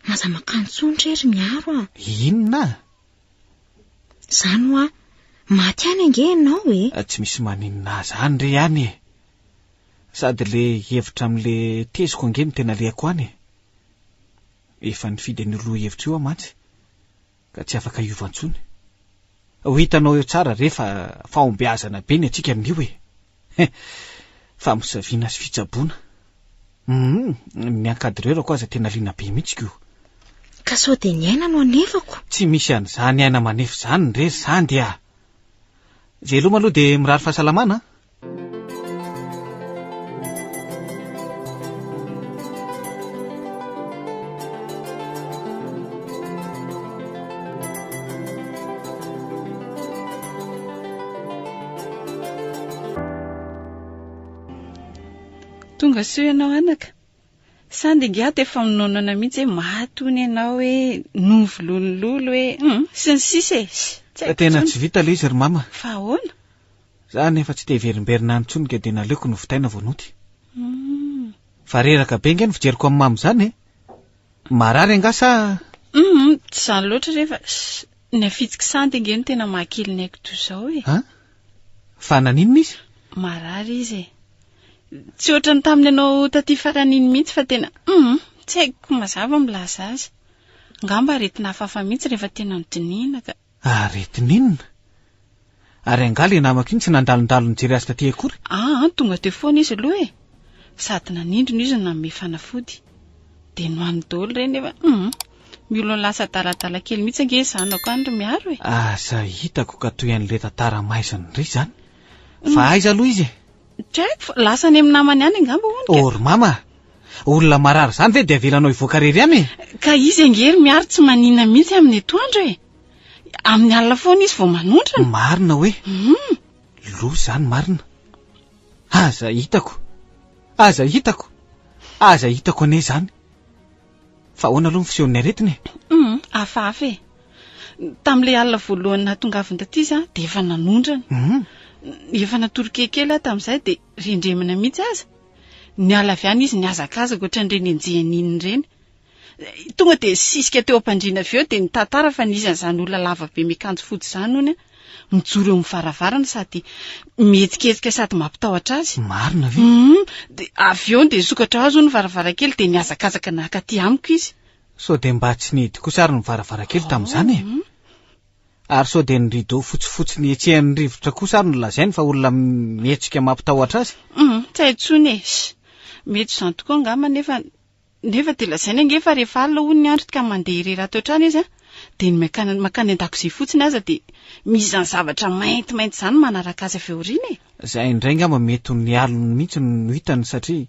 Aza mankany intsony re ry Miaro a! Inona? Izany hoa, maty any ange ianao e! Tsy misy maninona ahy izany re any e! Sady le hevitra amin'le teziko ange no tena alehako any e! Efa nifidy an'io lohahevitra io aho mantsy ka tsy afaka hiova intsony. Ho hitanao eo tsara re fa fahombiazana be ny antsika amin'io e! Famosaviana sy fitsaboana. Humm, ny encadreur-ko aza tena liana be mihitsy ko. Ka sao dia ny aina no anefako? Tsy misy an'izany aina manefa izany re ry Sandy a! Veloma aloha dia mirary fahasalamana a! Tonga soa ianao anaka. Sandy ingahy dia efa minoanana mihitsy hoe maty hono ianao hoe novolon'ny lolo hoe hum sy ny sisa e. Tsy haiko Tena intsony. tsy vita ilay izy ry mama. Fa ahoana? Za nefa tsy te hiverimberina any intsony ka dia naleoko novitaina vao nody. Fa reraka be nge ny fijeriko an'i mama izany e! Marary angaha sa? Humm, tsy izany loatra re fa ny afitsiky Sandy ange no tena mahakely ny aiko toy izao e! An? Fa naninona izy? Marary izy e! Tsy ohatran'ny tamin'ny anao taty farany iny mihitsy fa tena humm, tsy haiko mazava ny milaza azy. Angamba aretina hafahafa mihitsy rehefa tena nodinihina ka. Aretin'inona? Ary angaha ilay namako iny tsy nandalondalo nijery azy taty akory? Aa, tonga teo foana izy aloha e! Sady nanindrona izy no nanome fanafody. Dia nohaniny daholo ireny nefa hum, miolona lasa adaladala kely mihitsy ange ny zanako any ry Miaro e! Aza hitako ka toy an'ilay tantara maizina indray izany. Fa aiza aloha izy e? Tsy haiko fa lasa any amin'ny namany any angamba hono ka. Oh ry mama a! Olona marary izany ve dia avelanao hivoaka irery any e? Ka izy ange ry Miaro tsy maninona mihitsy amin'ny atoandro e! Amin'ny alina foana izy vao manondrana. Marina hoe? Hum. Loza izany marina. Aza hitako. Aza hitako. Aza hitako anie izany. Fa ahoana aloha ny fisehon'ny aretina e? Hum, hafahafa e. Tamin'ilay alina voalohany nahatongavany taty izy dia efa nanondrana. Hum. Efa natory kelikely aho tamin'izay dia rendremana mihitsy aza. Niala avy any izy nihazakazaka ohatran'ireny enjehin'inona ireny. Tonga dia nisisika teo am-pandriana avy eo dia nitantara fa nisy an'izany olona lava be miakanjo fotsy izany hono mijoro eo amin'ny varavarana sady mihetsiketsika sady mampitahotra azy. Marina ve? Hum, dia avy eo dia nisokatra azy hono ny varavarankely dia nihazakazaka naka aty amiko izy. Sao dia mba tsy nihidy kosa ary ny varavarankely tamin'izany e? Ary sao dia ny rideau fotsifotsy nihetsehan'ny rivotra kosa ary no lazainy fa olona mihetsika mampitahotra azy? Hum, tsy hay intsony e. Mety izany tokoa angamba nefa nefa dia lazainy ange fa rehefa alina hono ny andro ka mandeha irery ato an-trano izy an, dia ny mankany mankany an-dakozia fotsiny aza dia misy izany zavatra maintimainty izany manaraka azy avy ao aoriana e. Izay indray angamba mety ho ny aliny mihitsy no hitany satria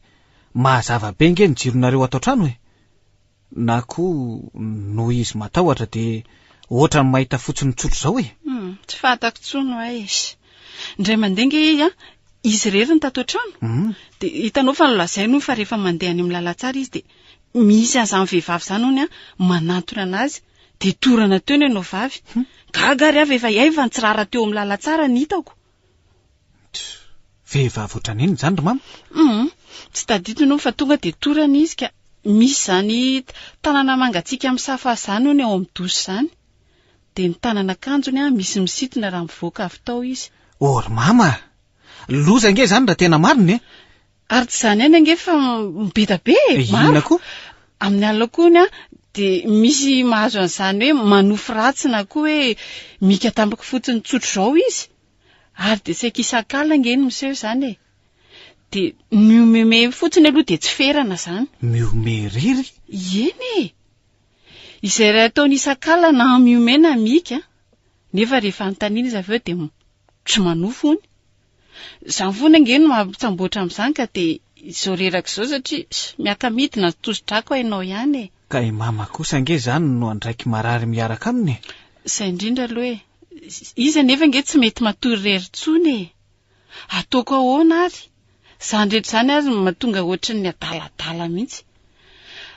mazava be ange ny jironareo ato an-trano e. Na koa noho izy matahotra dia ohatran'ny mahita fotsiny tsotra izao e. Hum, tsy fantako intsony hoa e. Indray mandeha ange izy an, izy irery no tato an-trano. Hum. Dia hitanao fa nolazainy hono fa rehefa mandeha any amin'ny lalantsara izy dia misy an'izany vehivavy izany hono an, manantona an'azy. Dia torana teo ny anao vavy. Gaga ary aho fa efa hay fa nitsirara teo amin'ny lalantsara ny hitako. Vehivavy ohatran'inona izany ry mama? Hum, tsy tadidiny hono fa tonga dia torana izy ka. Misy izany tanana mangatsiaka misafa azy izany hono ao amin'ny douche izany. Dia ny tanana akanjony an, misy misintona raha mivoaka avy tao izy. Oh ry mama a! Loza ange izany raha tena marina e! Ary tsy izany ihany ange fa be da be e! Maro. Inona koa? Amin'ny alina koa hono an, dia misy mahazo an'izany hoe manofy ratsy na koa hoe mika tampoka fotsiny tsotra izao izy. Ary dia saika isak'alina ange no miseho izany e! Dia mihomehimehy fotsiny aloha dia tsy ferana izany. Mihomehy irery? Eny e! Izay iray ataony isak'alina na mihomehy na mika, nefa rehefa anontaniana izy avy eo dia tsy manofy hono. Izany foana ange no mampitsamboatra amin'izany ka dia izao reraka izao satria miaka-midina ny tosi-drako hainao ihany e! Ka i mama kosa ange izany no andraiky marary miaraka aminy e! Izay indrindra aloha e! Izy anefa ange tsy mety matory irery intsony e! Ataoko ahoana ary? Izany rehetra izany ary no mahatonga ohatran'ny adaladala mihitsy.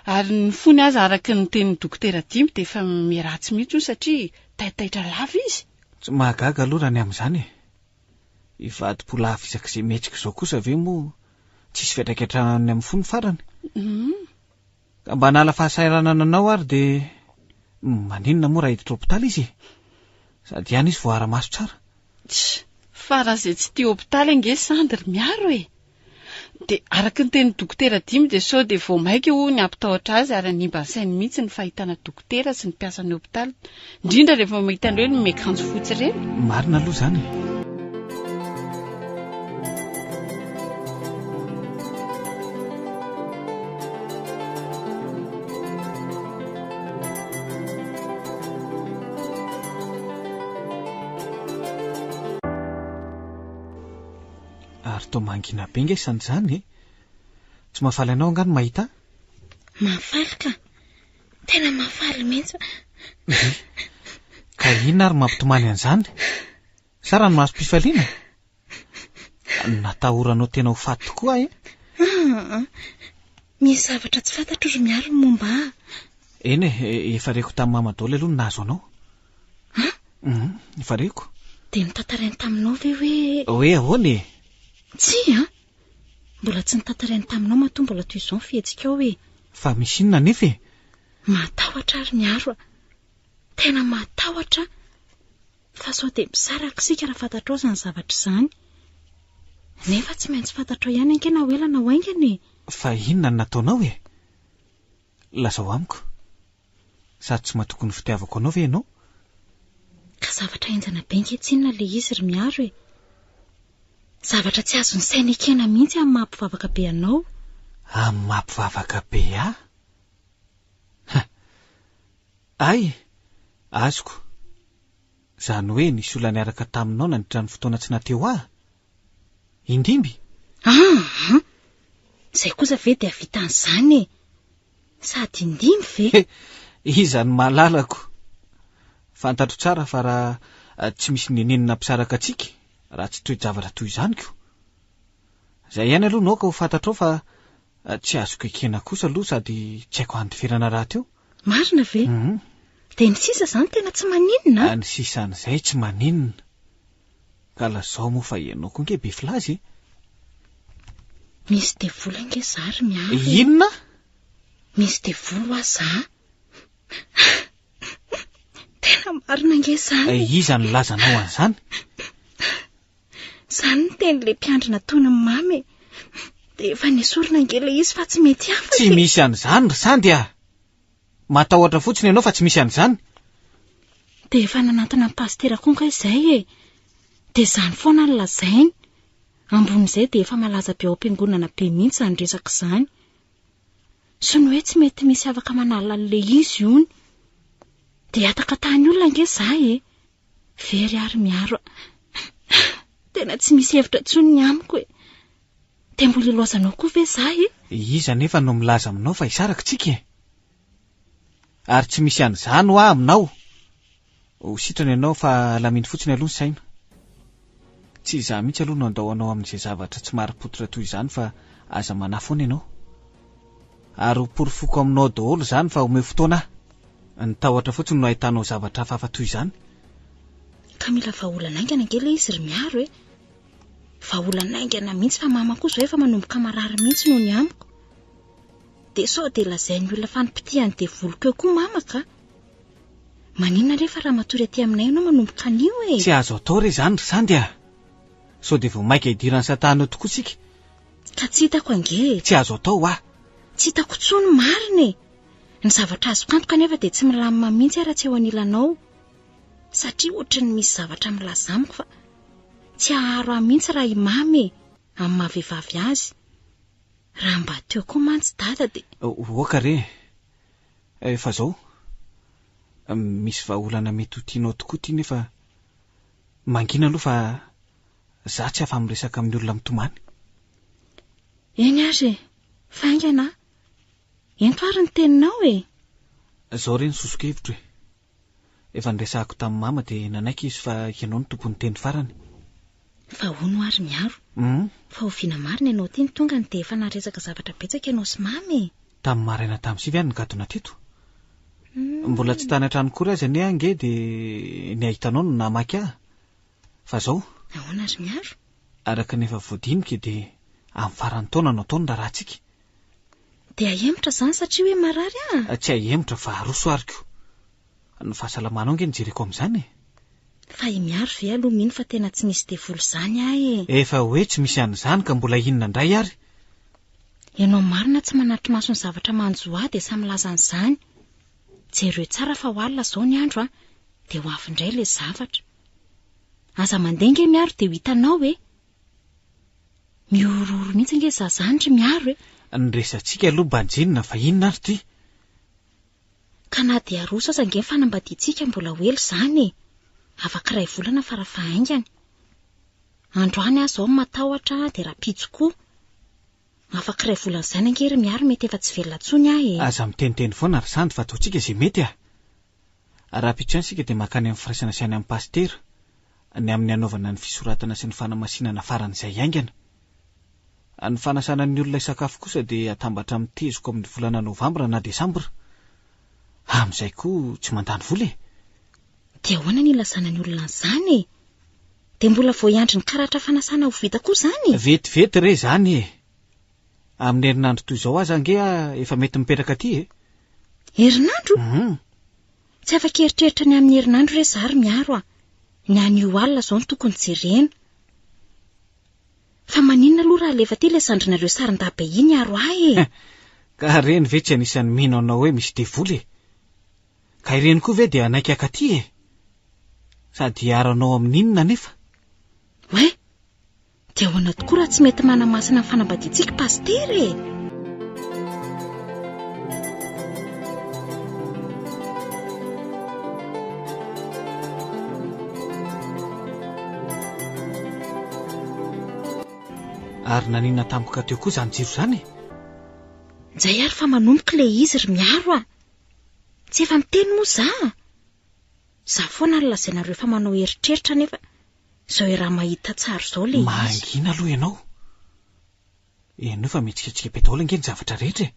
Ary ny fony aza araka ny tenin'ny dokotera Dimby dia efa miharatsy mihitsy hono satria taitaitra lava izy. Tsy mahagaga aloha raha ny amin'izany e! Hivadi-po lava isak'izay mihetsika izao kosa ve moa tsisy fiantraikany amin'ny fony farany? Ka mba hanala fahasahiranana anao ary dia maninona moa raha hiditra hopitaly izy e? Sady any izy voaara-maso tsara. Tch! Fa raha izay tsy tia hopitaly ange sandy ry Miaro e! Dia araka ny tenin'ny dokotera Dimy dia sao dia vao maika hono ny hampitahotra azy ary hanimba ny sainy mihitsy ny fahitana dokotera sy ny mpiasan'ny hopitaly, indrindra rehefa mahita an'ireny miakanjo fotsy ireny. Marina aloha izany e! Ary toa mangina be nge isany izany e! Tsy mahafaly anao angaha ny mahita ahy? Mahafaly ka! Tena mahafaly mihitsy. Ka inona ary mampitomany an'izany? Sa ranomasom-pifaliana? Natahoranao tena ho faty tokoa aho e? Aa, misy zavatra tsy fantatro ry Miaro ny momba ahy. Eny e, efa reko tamin'i Mama daholo aloha ny nahazo anao. An? Hum, efa reko. Dia notantarainy taminao ve hoe... Hoe ahoana e? Tsia an! Mbola tsy notantarainy taminao matoa mbola toy izao ny fihetsikao e. Fa misy inona anefa e? Matahotra aho ry Miaro a! Tena matahotra aho. Fa sao dia misaraka isika raha fantatrao izany zavatra izany. Nefa tsy maintsy fantatrao ihany ange na ho ela na ho haingana e! Fa inona no nataonao e? Lazao amiko. Sady tsy matoky ny fitiavako anao ve ianao? Ka zavatra henjana be ange tsinona ilay izy ry Miaro e! Zavatra tsy azon'ny saina ekena mihitsy amin'ny maha mpivavaka be anao. Amin'ny maha mpivavaka be ahy? Ha! Ay! Azoko. Izany hoe nisy olona niaraka taminao nandritra ny fotoana tsy naha-teo ahy? Indimby? Aa! Izay kosa ve dia hahavita an'izany e! Sady indimby ve? He! Iza no mahalalako? Fantatro tsara fa raha tsy misy nenenina nampisaraka antsika, raha tsy toe-javatra toy izany ko! Izay ihany aloha no aoka ho fantatrao fa tsy azoko ekena kosa aloha sady tsy haiko andiferana rahateo. Marina ve? Dia ny sisa izany tena tsy maninona an? Ny sisan'izay tsy maninona. Ka lazao moa fa ianao koa ange be filaza e! Misy devoly ange za ry Miaro e! Inona? Misy devoly hoa za. Tena marina ange izany e. Iza no nilaza anao an'izany? Izany ny tenin'ilay mpiandry nataon'i Mamy e. Dia efa nesorina ange ilay izy fa tsy mety afaka Tsy e. misy an'izany ry Sandy a! Matahotra fotsiny ianao fa tsy misy an'izany. Dia efa nanantona an'i Pasitera koa angaha izay e. Dia izany foana no lazainy. Ambonin'izay dia efa malaza be ao am-piangonana be mihitsy izany resaka izany. Sy ny hoe tsy mety misy afaka manala an'ilay izy hono. Dia hatakatahan'ny olona ange izaho e. Very ary miaro a. Tena tsy misy hevitra intsony ny amiko e. Dia mbola hilaozanao koa ve izaho e? Iza anefa no milaza aminao fa hisaraka tsika e? Ary tsy misy an'izany hoa aminao. Ho sitrana ianao fa alamino fotsiny aloha ny saina. Tsy izaho mihitsy aloha no handao anao amin'izay zavatra tsy marim-pototra toy izany fa aza manahy foana ianao. Ary ho porofoko aminao daholo izany fa omeo fotoana aho. Ny tahotra fotsiny no ahitanao zavatra hafahafa toy izany. Ka mila vahaolana haingana ange ilay izy ry Miaro e! Vahaolana haingana mihitsy fa mama koa izao efa manomboka marary mihitsy noho ny amiko. Dia sao dia lazain'ny olona fa nipitihan'ny devoliko eo koa mama ka! Maninona anefa raha matory aty aminay ianao manomboka anio e? Tsy azo atao re izany ry Sandy a! Sao dia vao mainka hidiran'i Satana eo tokoa isika? Ka tsy hitako ange e! Tsy azo atao hoa! Tsy hitako intsony marina e! Ny zavatra azoko antoka anefa dia tsy milamina mihitsy aho raha tsy eo anilanao. Satria ohatry ny misy zavatra milaza amiko fa tsy haharo ahy mihitsy raha i Mamy e, amin'ny maha vehivavy azy. Raha mba teo koa mantsy Dada dia. Oka re e! Efa zao. Misy vahaolana mety ho tianao tokoa ity nefa mangina aloha fa za tsy afa-miresaka amin'ny olona mitomany. Eny ary e! Fa haingana aho. Ento ary ny teninao e! Zao re ny soso-kevitro e! Efa niresahako tamin'i mama dia nanaiky izy fa ianao no tompon'ny teny farany. Fa hono ary Miaro, fa oviana marina ianao ity no tonga no dia efa naharesaka zavatra betsaka ianao sy mama e? Tamin'ny maraina tamin'ny sivy aho no nigadona teto. Mbola tsy tany an-trano akory aza anie aho ange dia ny hahita anao no nahamaika ahy. Fa izao. Ahoana ry Miaro? Araka ny efa voadinika dia amin'ny faran'ny taona no atao ny raharahantsika. Dia ahemotra izany satria hoe marary aho? Tsy ahemotra fa aroso ary ko. Ny fahasalamanao ange no jereko amin'izany e. Fa i Miaro ve aloha mino fa tena tsy misy devoly izany aho e? Efa hoe tsy misy an'izany ka mbola inona indray ary? Ianao marina tsy manatri-maso ny zavatra manjo ahy dia samy milaza an'izany. Jereo tsara fa ho alina izao ny andro an, dia ho avy indray ilay zavatra. Aza mandeha ange Miaro dia ho hitanao e. Mihorohoro mihitsy ange za zany ry Miaro e! Ny resatsika aloha banjinina fa inona ary ity? Ka na dia aroso aza ange ny fanambadiantsika mbola ho ela izany e! Afaka iray volana farafahaingany. Androany aho izao no matahotra dia rahampitso koa. Afaka iray volana izany ange ry Miaro mety efa tsy velona intsony aho e! Aza miteniteny foana ry Sandy fa ataontsika izay mety a! Rahampitso ihany isika dia mankany amin'ny firaisana sy any amin'ny pasitera, ny amin'ny hanaovana ny fisoratana sy ny fanamasinana faran'izay haingana. Ny fanasana ny olona hisakafo kosa dia atambatra amin'ny tezoko amin'ny volana novambra na desambra. Amin'izay koa tsy mandany vola e! Dia ahoana ny hilazana ny olona an'izany e? Dia mbola vao hiandry ny karatra fanasana ho vita koa izany e? Vetivety re izany e! Amin'ny herinandro toy izao aza ange aho efa mety mipetraka aty e! Herinandro? Hum. Tsy afaka hieritreritra ny amin'ny herinandro re za ry Miaro a! Ny anio alina izao no tokony jerena. Fa maninona aloha raha alefa aty ilay zandrinareo sarin-dahy be iny hiaro ahy e? Ka ireny ve tsy anisan'ny mino anao hoe misy devoly e? Ka ireny koa ve dia hanaiky haka aty e? Sady hiaro anao amin'inona anefa? Oay! Dia ahoana tokoa raha tsy mety manamasina ny fanambadiantsika Pasitera e? Ary naninona tampoka teo koa izany jiro izany e? Njay ary fa manomboka ilay izy ry Miaro a! Tsy efa miteny moa za? Za foana no lazainareo fa manao eritreritra nefa Izao iaraha mahita tsara izao ilay izy. Mangina aloha ianao. Henoy fa mihetsiketsika be daholo ange ny zavatra rehetra e.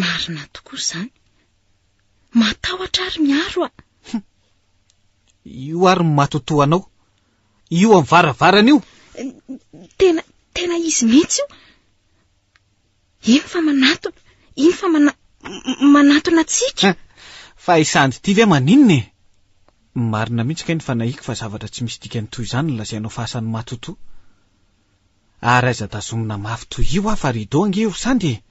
Marina tokoa izany. Matahotra ary Miaro a! Hum. Io ary ny matotoa anao. Io amin'ny varavarana io. Tena, tena izy mihitsy io. Iny fa manatona. Iny fa mana manantona antsika. Fa i Sandy ity ve maninona e? Marina mihitsy kay ny fanahiako fa zavatra tsy misy dikany toy izany no lazainao fa asan'i Matotoa. Ary aiza tazomina mafy toy io aho fa rideau ange io ry Sandy e!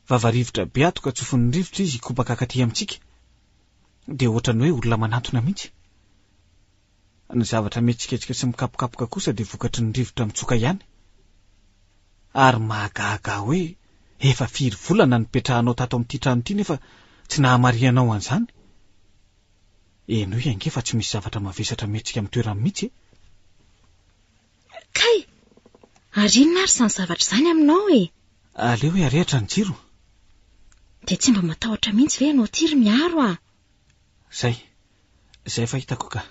Vava rivotra be ato ka tsofin'ny rivotra izy hikopaka akaty amintsika. Dia ohatran'ny hoe olona manantona mihitsy. Ny zavatra mihetsiketsika sy mikapokapoka kosa dia vokatry ny rivotra mitsoka ihany. Ary mahagaga ahy hoe efa firy volana nipetrahanao tato amin'ity trano ity nefa tsy nahamarihanao an'izany. Henoy ange fa tsy misy zavatra mavesatra mihetsika amin'ny toerany mihitsy e! Kay! Ary inona ary izany zavatra izany aminao e? Aleo hoe arehitra ny jiro. Dia tsy mba matahotra mihitsy ve ianao ity ry Miaro a? Izay. Izay efa hitako ka.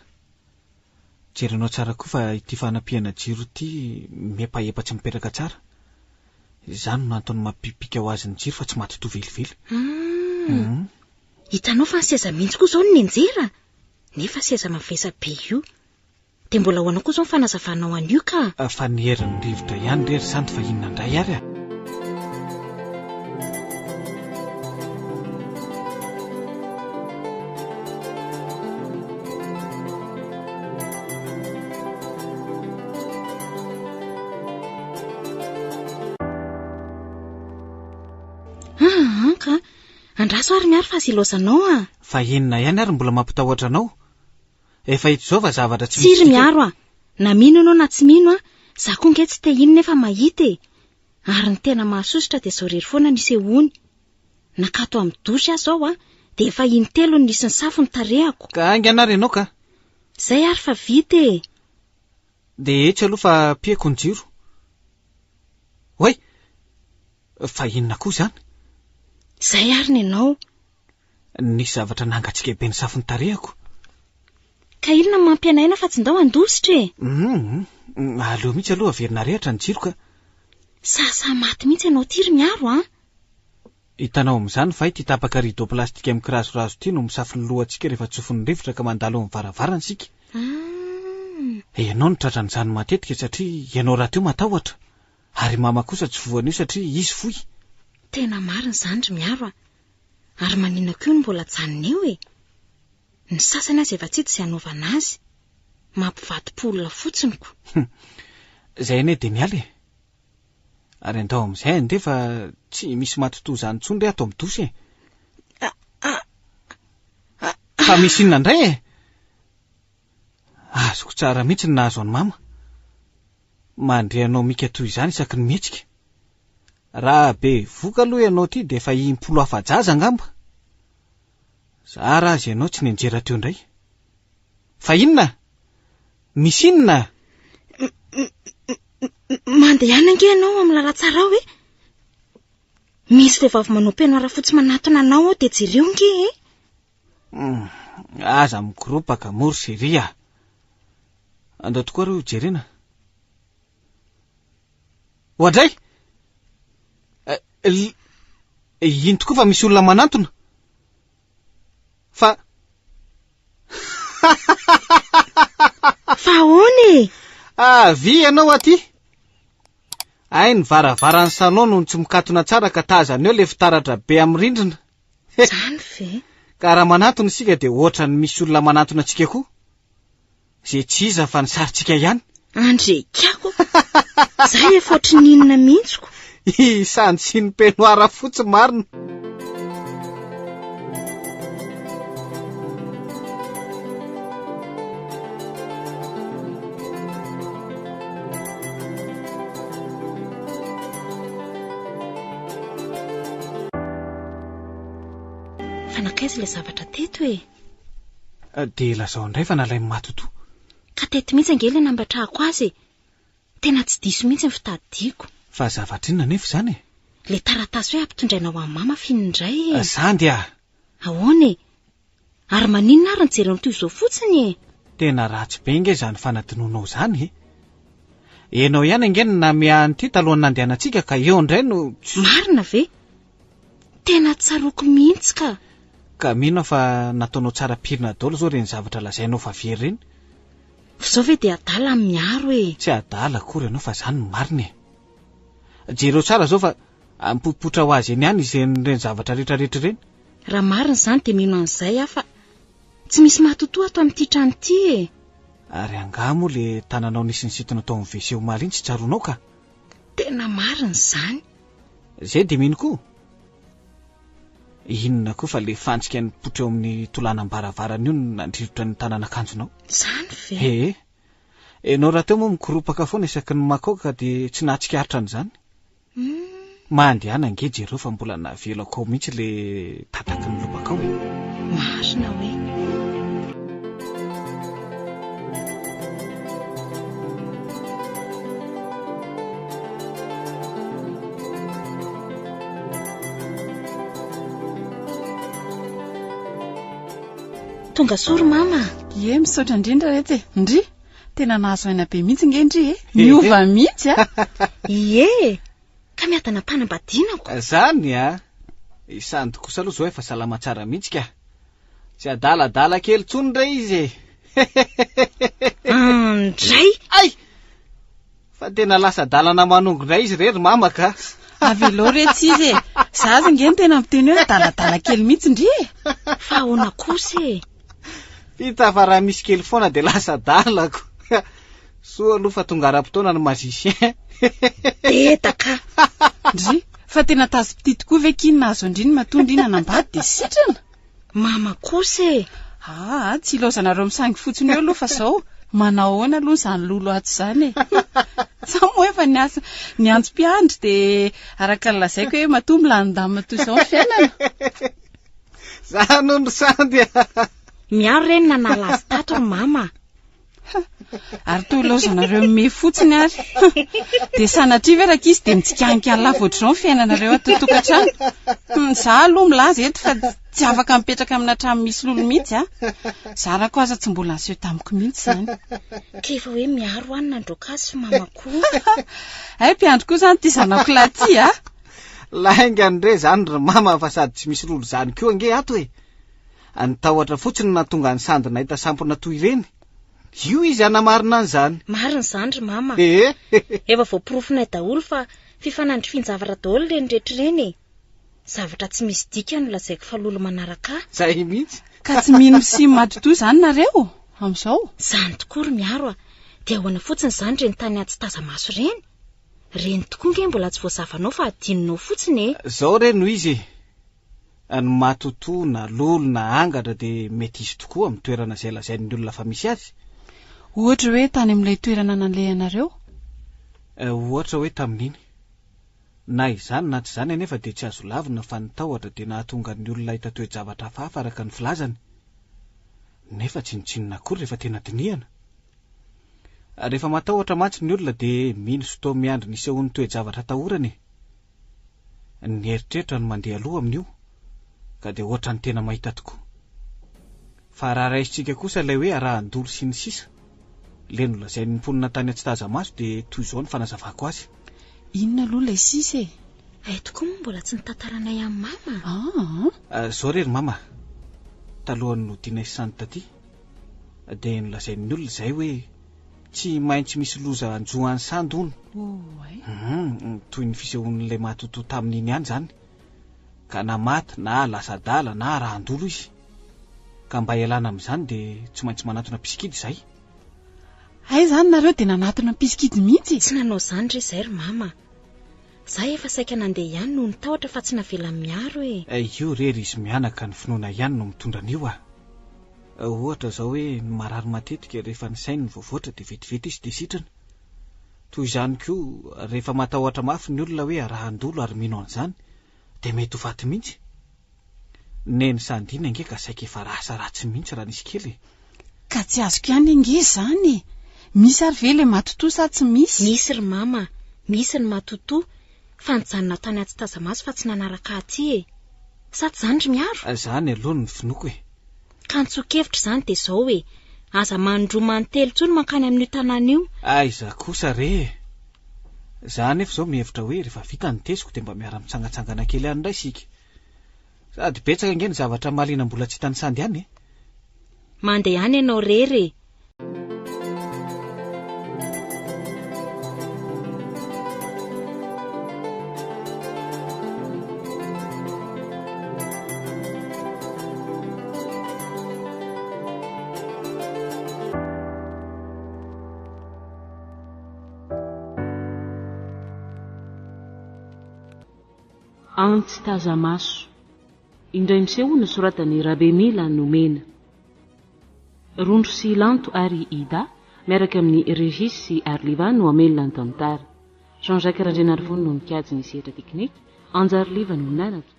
Jerenao tsara koa fa ity fanampiana jiro ity miepaepa tsy mipetraka tsara. Izany no antony mampipika ho azy ny jiro fa tsy matotoa velively. Ah. Hitanao fa ny seza mihitsy koa izao no nianjera? Nefa seza mavesa-be io. Dia mbola ahoana koa izao ny fanazavanao an'io ka? Fa ny herin'ny rivotra ihany re ry Sandy fa inona indray ary a? Aa ka! Andraso ary Miaro fa aza ilaozanao a! Fa inona ihany ary mbola mampitahotra anao? Efa hita izao fa zavatra tsy misy Tsiry dikany. Miaro a! Na mino ianao na tsy mino a, za koa nge tsy te hino nefa mahita e! Ary ny tena mahasosotra dia zao rery foana no isehoany. Nakato amin'ny douche aho zao a, dia efa intelony nisy nisafo ny tarehako. Ka haingana ary ianao ka! Zay ary fa vita e! Dia etsy aloha fa pieko ny jiro. Oay! Fa inona koa izany? Zay ary ny anao. Nisy zavatra nangatsiaka be nisafo ny tarehako. Ka inona no mampianaina fa tsy ndao handositra e? Hum, aleo mihitsy aloha averina arehitra ny jiro ka. Sahasaha maty mihitsy ianao ity ry Miaro a! Hitanao amin'izany va ity tapaka rideau plastika mikirazorazo ity no misafo ny lohantsika rehefa tsofin'ny rivotra ka mandalo eo amin'ny varavarana isika? Ah. Ianao no tratran'izany matetika satria ianao rahateo matahotra. Ary i Mama kosa tsy voan'io satria izy fohy. Tena marina izany ry Miaro a! Ary maninona koa no mbola ajanona eo e? Ny sasany aza efa tsy hita izay hanaovana azy. Mampivadi-po olona fotsiny ko. Hum. Izay anie dia miala e. Ary andao amin'izay andeha fa tsy misy matotoa izany intsony re ato amin'ny dosy e. Fa misy inona indray e? Azoko tsara mihitsy ny nahazo an'i Mama. Mandre anao mika toy izany isaky ny mihetsika. Raha bevoka aloha ianao ity dia efa impolo afa-jaza angamba. Zara aza ianao tsy nianjera teo indray. Fa inona? Misy inona? Mandehana ange ianao amin'ny lalantsara ao e! Misy vehivavy manao peignoir fotsy manatona anao ao dia jereo ange e! Hum, aza mikoropaka moa ry chérie a! Andao tokoa aloha jerena. Oadray! Eh, iny tokoa fa misy olona manantona. Fa Fa ahoana e? Avia ianao aty. Hay ny varavaran'ny salon no tsy mikatona tsara ka tazana eo ilay fitaratra be amin'ny rindrina. Zany ve? Ka raha manantona isika dia ohatran'ny misy olona manantona antsika koa. Izay tsy iza fa ny sarintsika ihany. Andrekako! Za efa ohatry ny inona mihitsy ko. I Sandy sy ny peignoir fotsy marina. Fa nankaiza ilay zavatra teto e? Dia lazao indray fa nalain'i Matotoa. Ka teto mihitsy ange ilay nambatrahako azy e! Tena tsy diso mihitsy ny fitadidiako. Fa zavatra inona anefa izany e? Ilay taratasy hoe ampitondraina ho an'i Mama f'iny indray e! Zandry a! Ahoana e? Ary maninona ary nijery an'i toy izao fotsiny e? Tena ratsy be ange izany fanadinoanao izany e! Ianao ihany ange no namehy an'ity talohan'ny nandehanantsika ka eo indray no tsy. Marina ve? Tena tsaroako mihitsy ka! Ka mino aho fa nataonao tsara pirina daholo izao ireny zavatra lazainao fa very ireny. F'izao ve dia adala ny miaro e! Tsy adala akory ianao fa izany no marina e! Jereo tsara izao fa. Mipoipoitra ho azy eny ihany izeny ireny zavatra rehetra rehetra ireny. Raha marina izany dia mino an'izay aho fa tsy misy matotoa ato amin'ity trano ity e! Ary angaha moa le tananao nisy nisintona tao amin'ny WC omaly iny tsy tsaroanao ka? Tena marina izany. Zay dia mino koa. Inona koa fa le fantsika nipoitra eo amin'ny tolanam-baravarana io no nandrirotra ny tanan'akanjonao. Izany ve? Ee. Ianao rahateo moa mikoropaka foana isaky ny makaoka dia tsy nahatsikaritra an'izany. Mandehana ange jereo fa mbola navelako ao mihitsy le tataky ny lobaka ao e. Marina hoe. Tonga soa ry mama a! Ie, misaotra indrindra retsy e! Ndry! Tena nahazo aina be mihitsy nge ndry e! Niova mihitsy a! Ie e! Ka miadana am-panambadiana ko! Zany a! I Sandy kosa aloha zao efa salama tsara mihitsy ka! Tsy adaladala kely intsony re izy e! Andray! Ay! Fa tena lasa adalana manongo indray izy re ry mama ka! Avelao re tsy izy e! Za aza nge no tena miteny hoe adaladala kely mihitsy ndry e! Fa ahoana kosa e? Hita fa raha misy kely foana dia lasa adalako. Soa aloha fa tonga ara-potoana ny magicien. Dedaka! Ndry, fa tena tazo-pitia tokoa ve ky ny nahazo an-dry ny matoa ndry nanambady dia sitrana? Mama kosa e! Aa, tsy ilaozanareo misangy fotsiny eo aloha fa zao, manao ahoana aloha izany lolo ato izany e? Za moa efa niasa, niantso mpiandry dia araka ny lazaiko hoe matoa milamindamina toy izao ny fiainana. Za no nisandy a! Miaro re ny nanala azy tato ry mama a! Ary toa ilaozanareo mimehy fotsiny ary. Dia sanatria ve rankizy dia mitsikanika lava ohatr'izao ny fiainanareo ato an-tokantrano? Hmm, za aloha milaza eto fa tsy afaka mipetraka amina trano misy lolo mihitsy a. Zarako aza tsy mbola niseho tamiko mihitsy izany. Ka efa hoe miaro aho ny nandroaka azy fa mama koa. Hay mpiandry koa izany ity zanako lahy ity a. Laingany re izany ry mama fa sady tsy misy lolo izany koa ange ato e. Ny tahotra fotsiny no nahatonga an'i Sandy nahita sampona toy ireny. Io izy hanamarina an'izany. Marina izany ry mama. Ee. Efa voaporofonay daholo fa fifanandrifian-javatra daholo ireny rehetra ireny e. Zavatra tsy misy dikany no lazaiko fa lolo manaraka ahy. Zay mihitsy. Ka tsy mino sy matotoa izany nareo amin'izao? Izany tokoa ry Miaro a! Dia ahoana fotsiny izany ireny tany atsy taza-maso ireny? Ireny tokoa nge mbola tsy voazavanao fa adinonao fotsiny e! Izao re no izy e! Ny matotoa na lolo na angatra dia mety hisy tokoa amin'ny toerana izay lazain'ny olona fa misy azy. Ohatra hoe tany amin'ilay toerana nalehanareo? Ohatra hoe tamin'iny. Na izany na tsy izany anefa dia tsy azo lavina fa ny tahotra dia nahatonga ny olona hahita toe-javatra hafahafa araka ny filazany. Nefa tsinontsinona akory rehefa tena dinihana. Rehefa matahotra mantsy ny olona dia mino sy toa miandry ny hisehoan'ny toe-javatra atahorany e. Ny eritreritra no mandeha aloha amin'io ka dia ohatran'ny tena mahita tokoa. Fa raha raisintsika kosa ilay hoe arahan-dolo sy ny sisa, ilay nolazain'ny mponina tany Antsitazamaso dia toy izao ny fanazavako azy. Inona aloha ilay sisa e? Hay tokoa moa mbola tsy nitantaranay amin'i mama. Aa. Izao re ry mama, talohan'ny nodianay sy Sandy taty dia nolazain'ny olona izahay hoe Tsy maintsy misy loza hanjo an'i Sandy hono. Oay. Hum, toy ny fisehoan'ilay matotoa tamin'iny ihany izany. Ka na maty na lasa adala na arahan-dolo izy. Ka mba hialana amin'izany dia tsy maintsy manatona mpisikidy izahay. Hay izany nareo dia nanatona mpisikidy mihitsy e? Tsy nanao izany re izay ry mama a. Za efa saika nandeha ihany noho ny tahotra fa tsy navelan'i Miaro e. Io re ry izy mianaka ny finoana ihany no mitondra an'io a. Ohatra izao hoe ny marary matetika rehefa ny sainy no voavoatra dia vetivety izy dia sitrana. Toy izany koa rehefa matahotra mafy ny olona hoe arahan-dolo ary mino an'izany dia mety ho faty mihitsy. Neny Sandrine ange ka saika efa rasa ratsy mihitsy raha nisy kely e. Ka tsy azoko ihany ange izany e! Misy ary ve ilay matotoa sa tsy misy? Misy ry mama a! Misy ny matotoa fa nijanona tany Antsitazamaso fa tsy nanaraka ahy aty e! Sa tsy izany ry Miaro? Izany aloha no finoako e! Ka ny tsoa-kevitra izany dia izao e! Aza manindroa manintelo intsony mankany amin'io tanàna io. Aiza kosa re e! Za anefa izao mihevitra hoe rehefa vita ny teziko dia mba miara-mitsangantsangana kely any indray isika. Sady betsaka ange ny zavatra mahaliana mbola tsy hitan'i Sandy any e! Mandeha any ianao rery e! Antsy taza-maso. Indray miseho nosoratan'i Rabemila Nomena. Rondro sy Lanto ary Ida, miaraka amin'i Régis sy Arliva no hamelona ny tantara. Jean Jacques Randrianarivony no nikajy ny sehatra teknika, Anjariliva no nanatona.